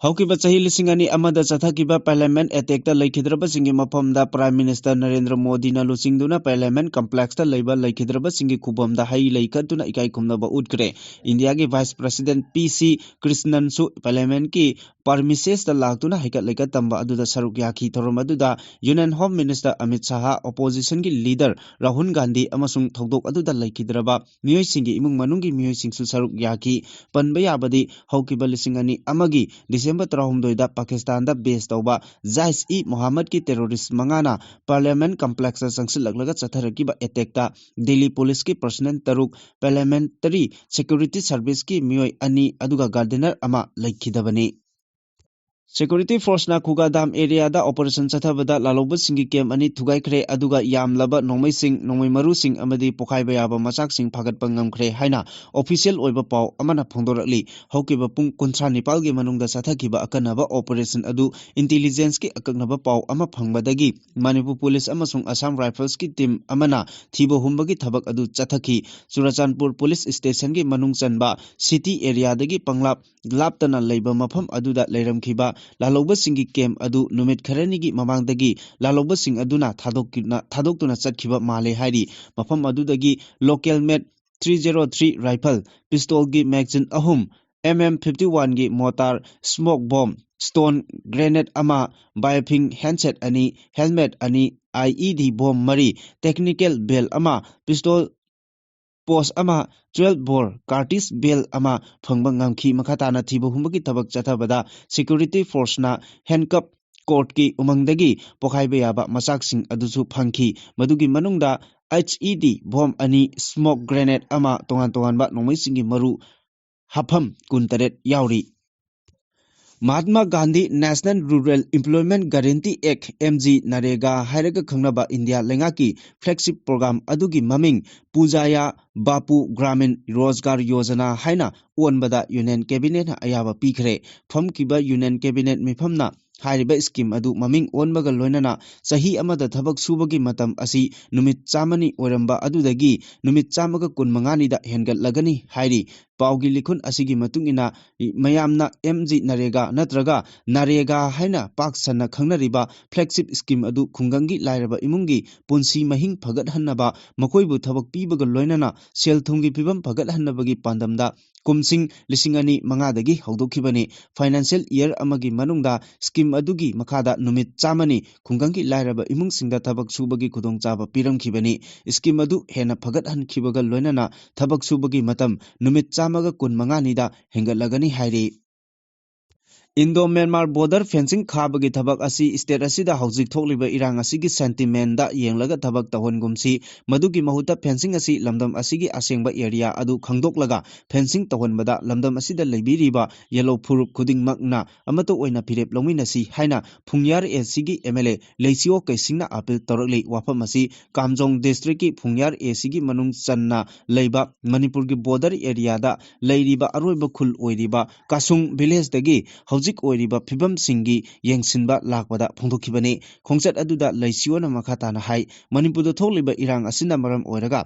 ꯍꯧꯈꯤꯕ ꯆꯍꯤ ꯂꯤꯁꯤꯡ ꯑꯅꯤ ꯑꯃꯗ ꯆꯠꯊꯈꯤꯕ Parliament attackꯇ ꯂꯩꯈꯤꯗ꯭ꯔꯕꯁꯤꯡꯒꯤ ꯃꯐꯝꯗ Prime Minister ꯅꯔꯦꯟꯗ꯭ꯔ ꯃꯣꯗꯤꯅ ꯂꯨꯆꯤꯡꯗꯨꯅ Parliament complexꯇ ꯂꯩꯕ ꯂꯩꯈꯤꯗ꯭ꯔꯕꯁꯤꯡꯒꯤ ꯈꯨꯕꯝꯗ ꯍꯩ ꯂꯩ ꯀꯠꯇꯨꯅ ꯏꯀꯥꯏ ꯈꯨꯝꯅꯕ ꯎꯠꯈ꯭ꯔꯦ꯫ ꯏꯟꯗꯤꯌꯥꯒꯤ Vice President P C ꯀ꯭ꯔꯤꯁꯅꯟꯁꯨ Parliamentꯀꯤ premises ꯂꯥꯛꯇꯨꯅ ꯍꯩꯀꯠ ꯂꯩꯀꯠ ꯇꯝꯕ ꯑꯗꯨꯗ ꯁꯔꯨꯛ ꯌꯥꯈꯤ꯫ ꯊꯧꯔꯝ ꯑꯗꯨꯗ Union Home Minister Amit Shah, oppositionꯒꯤ leader Rahul Gandhi ꯑꯃꯁꯨꯡ ꯊꯧꯗꯣꯛ ꯑꯗꯨꯗ ꯂꯩꯈꯤꯗ꯭ꯔꯕ ꯃꯤꯑꯣꯏꯁꯤꯡꯒꯤ ꯏꯃꯨꯡ ꯃꯅꯨꯡꯒꯤ ꯃꯤꯑꯣꯏꯁꯤꯡꯁꯨ ꯁꯔꯨꯛ ꯌꯥꯈꯤ꯫ ꯄꯟꯕ ꯌꯥꯕꯗꯤ, ꯍꯧꯈꯤꯕ ꯂꯤꯁꯤꯡ ꯑꯅꯤ ꯑꯃꯒꯤ December ꯇꯔꯥꯍꯨꯝꯗꯣꯏꯗ Pakistanꯗ base ꯇꯧꯕ Jaish-e-Mohammadꯀꯤ terrorist ꯃꯉꯥꯅ Parliament complexꯇ ꯆꯪꯁꯤꯜꯂꯛꯂꯒ ꯆꯠꯊꯔꯛꯈꯤꯕ attackꯇ Delhi policeꯀꯤ personnel ꯇꯔꯨꯛ, Parliamentary Security Serviceꯀꯤ ꯃꯤꯑꯣꯏ ꯑꯅꯤ, ꯑꯗꯨꯒ gardener ꯑꯃ ꯂꯩꯈꯤꯗꯕꯅꯤ꯫ Security forceꯅ ꯈꯨꯒꯥ dam areaꯗ operation ꯆꯠꯊꯕꯗ ꯂꯥꯜꯍꯧꯕꯁꯤꯡꯒꯤ camp ꯑꯅꯤ ꯊꯨꯒꯥꯏꯈ꯭ꯔꯦ, ꯑꯗꯨꯒ ꯌꯥꯝꯂꯕ ꯅꯣꯡꯃꯩꯁꯤꯡ, ꯅꯣꯡꯃꯩ ꯃꯔꯨꯁꯤꯡ ꯑꯃꯗꯤ ꯄꯣꯈꯥꯏꯕ ꯌꯥꯕ ꯃꯆꯥꯛꯁꯤꯡ ꯐꯥꯒꯠꯄ ꯉꯝꯈ꯭ꯔꯦ ꯍꯥꯏꯅ official ꯑꯣꯏꯕ ꯄꯥꯎ ꯑꯃꯅ ꯐꯣꯡꯗꯣꯔꯛꯂꯤ꯫ ꯍꯧꯈꯤꯕ ꯄꯨꯡ ꯀꯨꯟꯊ꯭ꯔꯥ ꯅꯤꯄꯥꯜꯒꯤ ꯃꯅꯨꯡꯗ ꯆꯠꯊꯈꯤꯕ ꯑꯀꯟꯅꯕ operation ꯑꯗꯨ intelligenceꯀꯤ ꯑꯀꯛꯅꯕ ꯄꯥꯎ ꯑꯃ ꯐꯪꯕꯗꯒꯤ ꯃꯅꯤꯄꯨꯔ police ꯑꯃꯁꯨꯡ Assam Riflesꯀꯤ team ꯑꯃꯅ ꯊꯤꯕ ꯍꯨꯝꯕꯒꯤ ꯊꯕꯛ ꯑꯗꯨ ꯆꯠꯊꯈꯤ꯫ ꯆꯨꯔꯆꯥꯟꯄꯨꯔ police stationꯒꯤ ꯃꯅꯨꯡ ꯆꯟꯕ city areaꯗꯒꯤ ꯄꯪꯂꯥꯞ ꯂꯥꯞꯇꯅ ꯂꯩꯕ ꯃꯐꯝ ꯑꯗꯨꯗ ꯂꯩꯔꯝꯈꯤꯕ ꯂꯥꯜꯍꯧꯕꯁꯤꯡꯒꯤ ꯀꯦꯝꯞ ꯑꯗꯨ ꯅꯨꯃꯤꯠ ꯈꯔꯅꯤꯒꯤ ꯃꯃꯥꯡꯗꯒꯤ ꯂꯥꯜꯍꯧꯕꯁꯤꯡ ꯑꯗꯨꯅ ꯊꯥꯗꯣꯛꯇꯨꯅ, ꯊꯥꯗꯣꯛꯇꯨꯅ ꯆꯠꯈꯤꯕ ꯃꯥꯜꯂꯦ ꯍꯥꯏꯔꯤ꯫ ꯃꯐꯝ ꯑꯗꯨꯗꯒꯤ local made three zero three rifle, ꯄꯤꯁꯇꯣꯜꯒꯤ ꯃꯦꯒꯖꯤꯟ ꯑꯍꯨꯝ, ꯑꯦꯝ ꯑꯦꯝ ꯐꯤꯐꯇꯤ ꯋꯥꯟꯒꯤ mortar, smoke bomb, stun grenade ꯑꯃ, ꯕꯥꯏꯑꯣꯐꯤꯡ ꯍꯦꯟꯗꯁꯦꯠ ꯑꯅꯤ, ꯍꯦꯜꯃꯦꯠ ꯑꯅꯤ, ꯑꯥꯏ ꯏ ꯗꯤ ꯕꯣꯝ ꯃꯔꯤ, ꯇꯦꯛꯅꯤꯀꯦꯜ ꯕꯦꯜ ꯑꯃ, ꯄꯤꯁꯇꯣꯜ ꯄꯣꯁ ꯑꯃ, ꯇ꯭ꯋꯦꯜꯐ ꯕꯣꯔ ꯀꯥꯔꯇꯤꯖ ꯕꯦꯜ ꯑꯃ ꯐꯪꯕ ꯉꯝꯈꯤ꯫ ꯃꯈꯥ ꯇꯥꯅ ꯊꯤꯕ ꯍꯨꯝꯕꯒꯤ ꯊꯕꯛ ꯆꯠꯊꯕꯗ ꯁꯦꯀ꯭ꯌꯨꯔꯤꯇꯤ ꯐꯣꯔꯁꯅ ꯍꯦꯟꯀꯞ ꯀꯣꯔꯠꯀꯤ ꯎꯃꯪꯗꯒꯤ ꯄꯣꯈꯥꯏꯕ ꯌꯥꯕ ꯃꯆꯥꯛꯁꯤꯡ ꯑꯗꯨꯁꯨ ꯐꯪꯈꯤ꯫ ꯃꯗꯨꯒꯤ ꯃꯅꯨꯡꯗ ꯑꯩꯆ ꯏ ꯗꯤ ꯕꯣꯝ ꯑꯅꯤ, ꯁ꯭ꯃꯣꯛ ꯒ꯭ꯔꯦꯅꯦꯗ ꯑꯃ, ꯇꯣꯉꯥꯟ ꯇꯣꯉꯥꯟꯕ ꯅꯣꯡꯃꯩꯁꯤꯡꯒꯤ ꯃꯔꯨ ꯍꯥꯞꯐꯝ ꯀꯨꯟꯇꯔꯦꯠ ꯌꯥꯎꯔꯤ꯫ Mahatma Gandhi national rural employment guarantee act, M G NREGA ꯍꯥꯏꯔꯒ ꯈꯪꯅꯕ ꯏꯟꯗꯤꯌꯥ ꯂꯩꯉꯥꯛꯀꯤ ꯐ꯭ꯂꯦꯒꯁꯤꯞ ꯄ꯭ꯔꯣꯒ꯭ꯔꯥꯝ ꯑꯗꯨꯒꯤ ꯃꯃꯤꯡ ꯄꯨꯖꯥꯌꯥ ꯕꯥꯄꯨ ꯒ꯭ꯔꯥꯃꯤꯟ ꯔꯣꯖꯒꯥꯔ ꯌꯣꯖꯅꯥ ꯍꯥꯏꯅ ꯑꯣꯟꯕꯗ ꯌꯨꯅꯤꯌꯟ ꯀꯦꯕꯤꯅꯦꯠꯅ ꯑꯌꯥꯕ ꯄꯤꯈ꯭ꯔꯦ꯫ ꯐꯝꯈꯤꯕ ꯌꯨꯅꯤꯌꯟ ꯀꯦꯕꯤꯅꯦꯠ ꯃꯤꯐꯝꯅ ꯍꯥꯏꯔꯤꯕ ꯁ꯭ꯀꯤꯝ ꯑꯗꯨ ꯃꯃꯤꯡ ꯑꯣꯟꯕꯒ ꯂꯣꯏꯅꯅ ꯆꯍꯤ ꯑꯃꯗ ꯊꯕꯛ ꯁꯨꯕꯒꯤ ꯃꯇꯝ ꯑꯁꯤ ꯅꯨꯃꯤꯠ ꯆꯥꯝꯃꯅꯤ ꯑꯣꯏꯔꯝꯕ ꯑꯗꯨꯗꯒꯤ ꯅꯨꯃꯤꯠ ꯆꯥꯝꯃꯒ ꯀꯨꯟꯃꯉꯥꯅꯤꯗ ꯍꯦꯟꯒꯠꯂꯒꯅꯤ ꯍꯥꯏꯔꯤ꯫ ꯄꯥꯎꯒꯤ ꯂꯤꯈꯨꯟ ꯑꯁꯤꯒꯤ ꯃꯇꯨꯡ ꯏꯟꯅ, ꯃꯌꯥꯝꯅ ꯑꯦꯝ ꯖꯤ ꯅꯔꯦꯒꯥ ꯅꯠꯇ꯭ꯔꯒ ꯅꯔꯦꯒꯥ ꯍꯥꯏꯅ ꯄꯥꯛ ꯁꯟꯅ ꯈꯪꯅꯔꯤꯕ ꯐ꯭ꯂꯦꯒꯁꯤꯞ ꯁ꯭ꯀꯤꯝ ꯑꯗꯨ ꯈꯨꯡꯒꯪꯒꯤ ꯂꯥꯏꯔꯕ ꯏꯃꯨꯡꯒꯤ ꯄꯨꯟꯁꯤ ꯃꯍꯤꯡ ꯐꯒꯠꯍꯟꯅꯕ, ꯃꯈꯣꯏꯕꯨ ꯊꯕꯛ ꯄꯤꯕꯒ ꯂꯣꯏꯅꯅ ꯁꯦꯜ ꯊꯨꯝꯒꯤ ꯐꯤꯕꯝ ꯐꯒꯠꯍꯟꯅꯕꯒꯤ ꯄꯥꯟꯗꯝꯗ ꯀꯨꯝꯁꯤꯡ ꯂꯤꯁꯤꯡ ꯑꯅꯤ ꯃꯉꯥꯗꯒꯤ ꯍꯧꯗꯣꯛꯈꯤꯕꯅꯤ꯫ ꯐꯥꯏꯅꯥꯟꯁꯤꯌꯦꯜ ꯏꯌꯔ ꯑꯃꯒꯤ ꯃꯅꯨꯡꯗ ꯁ꯭ꯀꯤꯝ ꯑꯗꯨꯒꯤ ꯃꯈꯥꯗ ꯅꯨꯃꯤꯠ ꯆꯥꯝꯃꯅꯤ ꯈꯨꯡꯒꯪꯒꯤ ꯂꯥꯏꯔꯕ ꯏꯃꯨꯡꯁꯤꯡꯗ ꯊꯕꯛ ꯁꯨꯕꯒꯤ ꯈꯨꯗꯣꯡꯆꯥꯕ ꯄꯤꯔꯝꯈꯤꯕꯅꯤ꯫ ꯁ꯭ꯀꯤꯝ ꯑꯗꯨ ꯍꯦꯟꯅ ꯐꯒꯠꯍꯟꯈꯤꯕꯒ ꯂꯣꯏꯅꯅ ꯊꯕꯛ ꯁꯨꯕꯒꯤ ꯃꯇꯝ ꯅꯨꯃꯤꯠ ꯆꯥꯝꯃꯒ ꯀꯨꯟꯃꯉꯥꯅꯤꯗ ꯍꯦꯟꯒꯠꯂꯒꯅꯤ ꯍꯥꯏꯔꯤ꯫ ꯏꯟꯗꯣ ꯃ꯭ꯌꯥꯟꯃꯥꯔ ꯕꯣꯔꯗꯔ ꯐꯦꯟꯁꯤꯡ ꯈꯥꯕꯒꯤ ꯊꯕꯛ ꯑꯁꯤ ꯁ꯭ꯇꯦꯠ ꯑꯁꯤꯗ ꯍꯧꯖꯤꯛ ꯊꯣꯛꯂꯤꯕ ꯏꯔꯥꯡ ꯑꯁꯤꯒꯤ ꯁꯦꯟꯇꯤꯃꯦꯟꯗ ꯌꯦꯡꯂꯒ ꯊꯕꯛ ꯇꯧꯍꯟꯒꯨꯝꯁꯤ꯫ ꯃꯗꯨꯒꯤ ꯃꯍꯨꯠꯇ ꯐꯦꯟꯁꯤꯡ ꯑꯁꯤ ꯂꯝꯗꯝ ꯑꯁꯤꯒꯤ ꯑꯁꯦꯡꯕ ꯑꯦꯔꯤꯌꯥ ꯑꯗꯨ ꯈꯪꯗꯣꯛꯂꯒ ꯐꯦꯟꯁꯤꯡ ꯇꯧꯍꯟꯕꯗ ꯂꯝꯗꯝ ꯑꯁꯤꯗ ꯂꯩꯕꯤꯔꯤꯕ ꯌꯦꯜꯂꯣ ꯐꯨꯔꯨꯞ ꯈꯨꯗꯤꯡꯃꯛꯅ ꯑꯃꯠꯇ ꯑꯣꯏꯅ ꯐꯤꯔꯦꯞ ꯂꯧꯃꯤꯟꯅꯁꯤ ꯍꯥꯏꯅ ꯐꯨꯡꯌꯥꯔ ꯑꯦ ꯁꯤꯒꯤ ꯑꯦꯝ ꯑꯦꯜ ꯑꯦ ꯂꯩꯁꯤꯑꯣ ꯀꯩꯁꯤꯡꯅ ꯑꯥꯄꯤꯜ ꯇꯧꯔꯛꯂꯤ꯫ ꯋꯥꯐꯝ ꯑꯁꯤ ꯀꯥꯝꯖꯣꯡ ꯗꯤꯁꯇ꯭ꯔꯤꯛꯀꯤ ꯐꯨꯡꯌꯥꯔ ꯑꯦ ꯁꯤꯒꯤ ꯃꯅꯨꯡ ꯆꯟꯅ ꯂꯩꯕ ꯃꯅꯤꯄꯨꯔꯒꯤ ꯕꯣꯔꯗꯔ ꯑꯦꯔꯤꯌꯥꯗ ꯂꯩꯔꯤꯕ ꯑꯔꯣꯏꯕ ꯈꯨꯜ ꯑꯣꯏꯔꯤꯕ ꯀꯥꯁꯨꯡ ꯚꯤꯂꯦꯖꯇꯒꯤ ꯍꯧꯖꯤꯛ ꯑꯣꯏꯔꯤꯕ ꯐꯤꯕꯝꯁꯤꯡꯒꯤ ꯌꯦꯡꯁꯤꯟꯕ ꯂꯥꯛꯄꯗ ꯐꯣꯡꯗꯣꯛꯈꯤꯕꯅꯤ꯫ ꯈꯣꯡꯆꯠ ꯑꯗꯨꯗ ꯂꯩꯁꯤꯑꯣꯅ ꯃꯈꯥ ꯇꯥꯅ ꯍꯥꯏ, ꯃꯅꯤꯄꯨꯔꯗ ꯊꯣꯛꯂꯤꯕ ꯏꯔꯥꯡ ꯑꯁꯤꯅ ꯃꯔꯝ ꯑꯣꯏꯔꯒ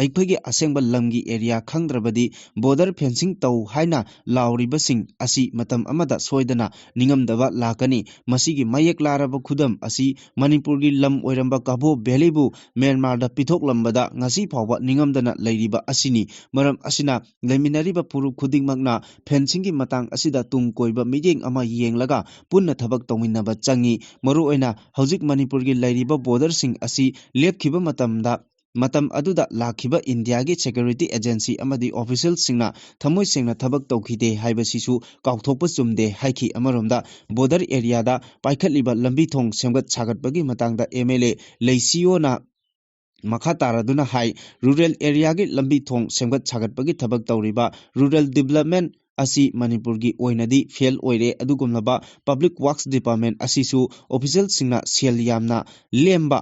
ꯑꯩꯈꯣꯏꯒꯤ ꯑꯁꯦꯡꯕ ꯂꯝꯒꯤ ꯑꯦꯔꯤꯌꯥ ꯈꯪꯗ꯭ꯔꯕꯗꯤ ꯕꯣꯔꯗꯔ ꯐꯦꯟꯁꯤꯡ ꯇꯧ ꯍꯥꯏꯅ ꯂꯥꯎꯔꯤꯕꯁꯤꯡ ꯑꯁꯤ ꯃꯇꯝ ꯑꯃꯗ ꯁꯣꯏꯗꯅ ꯅꯤꯡꯉꯝꯗꯕ ꯂꯥꯛꯀꯅꯤ꯫ ꯃꯁꯤꯒꯤ ꯃꯌꯦꯛ ꯂꯥꯔꯕ ꯈꯨꯗꯝ ꯑꯁꯤ ꯃꯅꯤꯄꯨꯔꯒꯤ ꯂꯝ ꯑꯣꯏꯔꯝꯕ ꯀꯕꯣ ꯚꯦꯂꯤꯕꯨ ꯃ꯭ꯌꯥꯟꯃꯥꯔꯗ ꯄꯤꯊꯣꯛꯂꯝꯕꯗ ꯉꯁꯤ ꯐꯥꯎꯕ ꯅꯤꯡꯉꯝꯗꯅ ꯂꯩꯔꯤꯕ ꯑꯁꯤꯅꯤ꯫ ꯃꯔꯝ ꯑꯁꯤꯅ ꯂꯩꯃꯤꯟꯅꯔꯤꯕ ꯐꯨꯔꯨꯞ ꯈꯨꯗꯤꯡꯃꯛꯅ ꯐꯦꯟꯁꯤꯡꯒꯤ ꯃꯇꯥꯡ ꯑꯁꯤꯗ ꯇꯨꯡ ꯀꯣꯏꯕ ꯃꯤꯠꯌꯦꯡ ꯑꯃ ꯌꯦꯡꯂꯒ ꯄꯨꯟꯅ ꯊꯕꯛ ꯇꯧꯃꯤꯟꯅꯕ ꯆꯪꯏ꯫ ꯃꯔꯨꯑꯣꯏꯅ ꯍꯧꯖꯤꯛ ꯃꯅꯤꯄꯨꯔꯒꯤ ꯂꯩꯔꯤꯕ ꯕꯣꯔꯗꯔꯁꯤꯡ ꯑꯁꯤ ꯂꯦꯞꯈꯤꯕ ꯃꯇꯝꯗ ꯃꯇꯝ ꯑꯗꯨꯗ ꯂꯥꯛꯈꯤꯕ ꯏꯟꯗꯤꯌꯥꯒꯤ ꯁꯦꯀ꯭ꯌꯨꯔꯤꯇꯤ ꯑꯦꯖꯦꯟꯁꯤ ꯑꯃꯗꯤ ꯑꯣꯐꯤꯁꯤꯌꯦꯜꯁꯤꯡꯅ ꯊꯃꯣꯏ ꯁꯦꯡꯅ ꯊꯕꯛ ꯇꯧꯈꯤꯗꯦ ꯍꯥꯏꯕꯁꯤꯁꯨ ꯀꯥꯎꯊꯣꯛꯄ ꯆꯨꯝꯗꯦ ꯍꯥꯏꯈꯤ꯫ ꯑꯃꯔꯣꯝꯗ ꯕꯣꯔꯗꯔ ꯑꯦꯔꯤꯌꯥꯗ ꯄꯥꯏꯈꯠꯂꯤꯕ ꯂꯝꯕꯤ ꯊꯣꯡ ꯁꯦꯝꯒꯠ ꯁꯥꯒꯠꯄꯒꯤ ꯃꯇꯥꯡꯗ ꯑꯦꯝ ꯑꯦꯜ ꯑꯦ ꯂꯩꯁꯤꯌꯣꯅ ꯃꯈꯥ ꯇꯥꯔꯗꯨꯅ ꯍꯥꯏ, ꯔꯨꯔꯦꯜ ꯑꯦꯔꯤꯌꯥꯒꯤ ꯂꯝꯕꯤ ꯊꯣꯡ ꯁꯦꯝꯒꯠ ꯁꯥꯒꯠꯄꯒꯤ ꯊꯕꯛ ꯇꯧꯔꯤꯕ ꯔꯨꯔꯦꯜ ꯗꯤꯕꯂꯞꯃꯦꯟ ꯑꯁꯤ ꯃꯅꯤꯄꯨꯔꯒꯤ ꯑꯣꯏꯅꯗꯤ ꯐꯦꯜ ꯑꯣꯏꯔꯦ꯫ ꯑꯗꯨꯒꯨꯝꯂꯕ ꯄꯕ꯭ꯂꯤꯛ ꯋꯥꯔꯛꯁ ꯗꯤꯄꯥꯔꯠꯃꯦꯟ ꯑꯁꯤꯁꯨ ꯑꯣꯐꯤꯁꯤꯌꯦꯜꯁꯤꯡꯅ ꯁꯦꯜ ꯌꯥꯝꯅ ꯂꯦꯝꯕ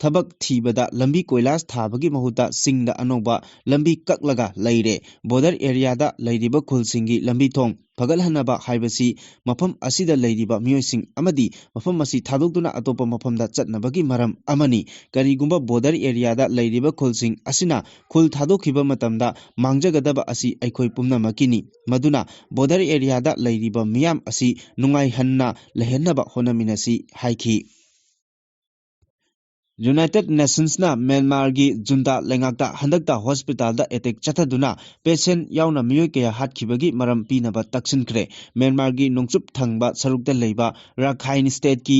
ꯊꯕꯛ ꯊꯤꯕꯗ ꯂꯝꯕꯤ ꯀꯣꯏꯂꯥꯁ ꯊꯥꯕꯒꯤ ꯃꯍꯨꯠꯇ ꯆꯤꯡꯗ ꯑꯅꯧꯕ ꯂꯝꯕꯤ ꯀꯛꯂꯒ ꯂꯩꯔꯦ꯫ ꯕꯣꯔꯗꯔ ꯑꯦꯔꯤꯌꯥꯗ ꯂꯩꯔꯤꯕ ꯈꯨꯜꯁꯤꯡꯒꯤ ꯂꯝꯕꯤ ꯊꯣꯡ ꯐꯒꯠꯍꯟꯅꯕ ꯍꯥꯏꯕꯁꯤ ꯃꯐꯝ ꯑꯁꯤꯗ ꯂꯩꯔꯤꯕ ꯃꯤꯑꯣꯏꯁꯤꯡ ꯑꯃꯗꯤ ꯃꯐꯝ ꯑꯁꯤ ꯊꯥꯗꯣꯛꯇꯨꯅ ꯑꯇꯣꯞꯄ ꯃꯐꯝꯗ ꯆꯠꯅꯕꯒꯤ ꯃꯔꯝ ꯑꯃꯅꯤ꯫ ꯀꯔꯤꯒꯨꯝꯕ ꯕꯣꯔꯗꯔ ꯑꯦꯔꯤꯌꯥꯗ ꯂꯩꯔꯤꯕ ꯈꯨꯜꯁꯤꯡ ꯑꯁꯤꯅ ꯈꯨꯜ ꯊꯥꯗꯣꯛꯈꯤꯕ ꯃꯇꯝꯗ ꯃꯥꯡꯖꯒꯗꯕ ꯑꯁꯤ ꯑꯩꯈꯣꯏ ꯄꯨꯝꯅꯃꯛꯀꯤꯅꯤ꯫ ꯃꯗꯨꯅ ꯕꯣꯔꯗꯔ ꯑꯦꯔꯤꯌꯥꯗ ꯂꯩꯔꯤꯕ ꯃꯤꯌꯥꯝ ꯑꯁꯤ ꯅꯨꯡꯉꯥꯏꯍꯟꯅ ꯂꯩꯍꯟꯅꯕ ꯍꯣꯠꯅꯃꯤꯟꯅꯁꯤ ꯍꯥꯏꯈꯤ꯫ ꯌꯨꯅꯥꯏꯇꯦꯗ ꯅꯦꯁꯟꯁꯅ ꯃ꯭ꯌꯥꯟꯃꯥꯔꯒꯤ ꯖꯨꯟꯇꯥ ꯂꯩꯉꯥꯛꯇ ꯍꯟꯗꯛꯇ ꯍꯣꯁꯄꯤꯇꯥꯜꯗ ꯑꯦꯇꯦꯛ ꯆꯠꯊꯗꯨꯅ ꯄꯦꯁꯦꯟ ꯌꯥꯎꯅ ꯃꯤꯑꯣꯏ ꯀꯌꯥ ꯍꯥꯠꯈꯤꯕꯒꯤ ꯃꯔꯝ ꯄꯤꯅꯕ ꯇꯛꯁꯤꯟꯈ꯭ꯔꯦ꯫ ꯃ꯭ꯌꯥꯟꯃꯥꯔꯒꯤ ꯅꯣꯡꯆꯨꯞ ꯊꯪꯕ ꯁꯔꯨꯛꯇ ꯂꯩꯕ ꯔꯥꯈꯥꯏꯟ ꯁ꯭ꯇꯦꯠꯀꯤ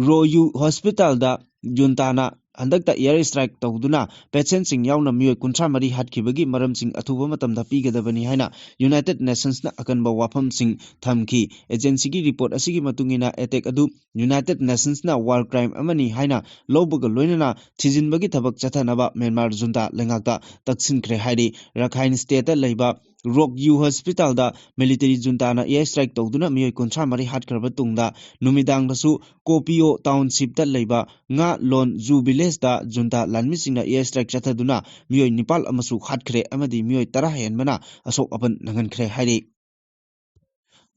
ꯔꯣꯌꯨ ꯍꯣꯁꯄꯤꯇꯥꯜꯗ ꯖꯨꯟꯇꯥꯅ ꯍꯟꯗꯛꯇ ꯑꯦꯌꯔ ꯁ꯭ꯇ꯭ꯔꯥꯏꯛ ꯇꯧꯗꯨꯅ ꯄꯦꯁꯦꯟꯁꯤꯡ ꯌꯥꯎꯅ ꯃꯤꯑꯣꯏ ꯀꯨꯟꯊ꯭ꯔꯥ ꯃꯔꯤ ꯍꯥꯠꯈꯤꯕꯒꯤ ꯃꯔꯝꯁꯤꯡ ꯑꯊꯨꯕ ꯃꯇꯝꯗ ꯄꯤꯒꯗꯕꯅꯤ ꯍꯥꯏꯅ ꯌꯨꯅꯥꯏꯇꯦꯗ ꯅꯦꯁꯟꯁꯅ ꯑꯀꯟꯕ ꯋꯥꯐꯝꯁꯤꯡ ꯊꯝꯈꯤ꯫ ꯑꯦꯖꯦꯟꯁꯤꯒꯤ ꯔꯤꯄꯣꯔꯠ ꯑꯁꯤꯒꯤ ꯃꯇꯨꯡ ꯏꯟꯅ ꯑꯦꯇꯦꯛ ꯑꯗꯨ ꯌꯨꯅꯥꯏꯇꯦꯗ ꯅꯦꯁꯟꯁꯅ ꯋꯥꯔ ꯀ꯭ꯔꯥꯏꯝ ꯑꯃꯅꯤ ꯍꯥꯏꯅ ꯂꯧꯕꯒ ꯂꯣꯏꯅꯅ ꯊꯤꯖꯤꯟꯕꯒꯤ ꯊꯕꯛ ꯆꯠꯊꯅꯕ ꯃ꯭ꯌꯥꯟꯃꯥꯔ ꯖꯨꯟꯇꯥ ꯂꯩꯉꯥꯛꯇ ꯇꯛꯁꯤꯟꯈ꯭ꯔꯦ ꯍꯥꯏꯔꯤ꯫ ꯔꯥꯈꯥꯏꯟ ꯁ꯭ꯇꯦꯠꯇ ꯂꯩꯕ ꯔꯣꯛ ꯌꯨ ꯍꯣꯁꯄꯤꯇꯥꯜꯗ ꯃꯤꯂꯤꯇꯔꯤ ꯖꯨꯟꯇꯥꯅ ꯑꯦꯌꯔ ꯁ꯭ꯇ꯭ꯔꯥꯏꯛ ꯇꯧꯗꯨꯅ ꯃꯤꯑꯣꯏ ꯀꯨꯟꯊ꯭ꯔꯥ ꯃꯔꯤ ꯍꯥꯠꯈ꯭ꯔꯕ ꯇꯨꯡꯗ ꯅꯨꯃꯤꯗꯥꯡꯗꯁꯨ ꯀꯣꯄꯤꯌꯣ ꯇꯥꯎꯟꯁꯤꯞꯇ ꯂꯩꯕ ꯉꯥ ꯂꯣꯟ ꯖꯨ ꯚꯤꯂꯦꯖꯇ ꯖꯨꯟꯇꯥ ꯂꯥꯟꯃꯤꯁꯤꯡꯅ ꯑꯦꯌꯔ ꯁ꯭ꯇ꯭ꯔꯥꯏꯛ ꯆꯠꯊꯗꯨꯅ ꯃꯤꯑꯣꯏ ꯅꯤꯄꯥꯜ ꯑꯃꯁꯨ ꯍꯥꯠꯈ꯭ꯔꯦ ꯑꯃꯗꯤ ꯃꯤꯑꯣꯏ ꯇꯔꯥ ꯍꯦꯟꯕꯅ ꯑꯁꯣꯛ ꯑꯄꯟ ꯅꯪꯍꯟꯈ꯭ꯔꯦ ꯍꯥꯏꯔꯤ꯫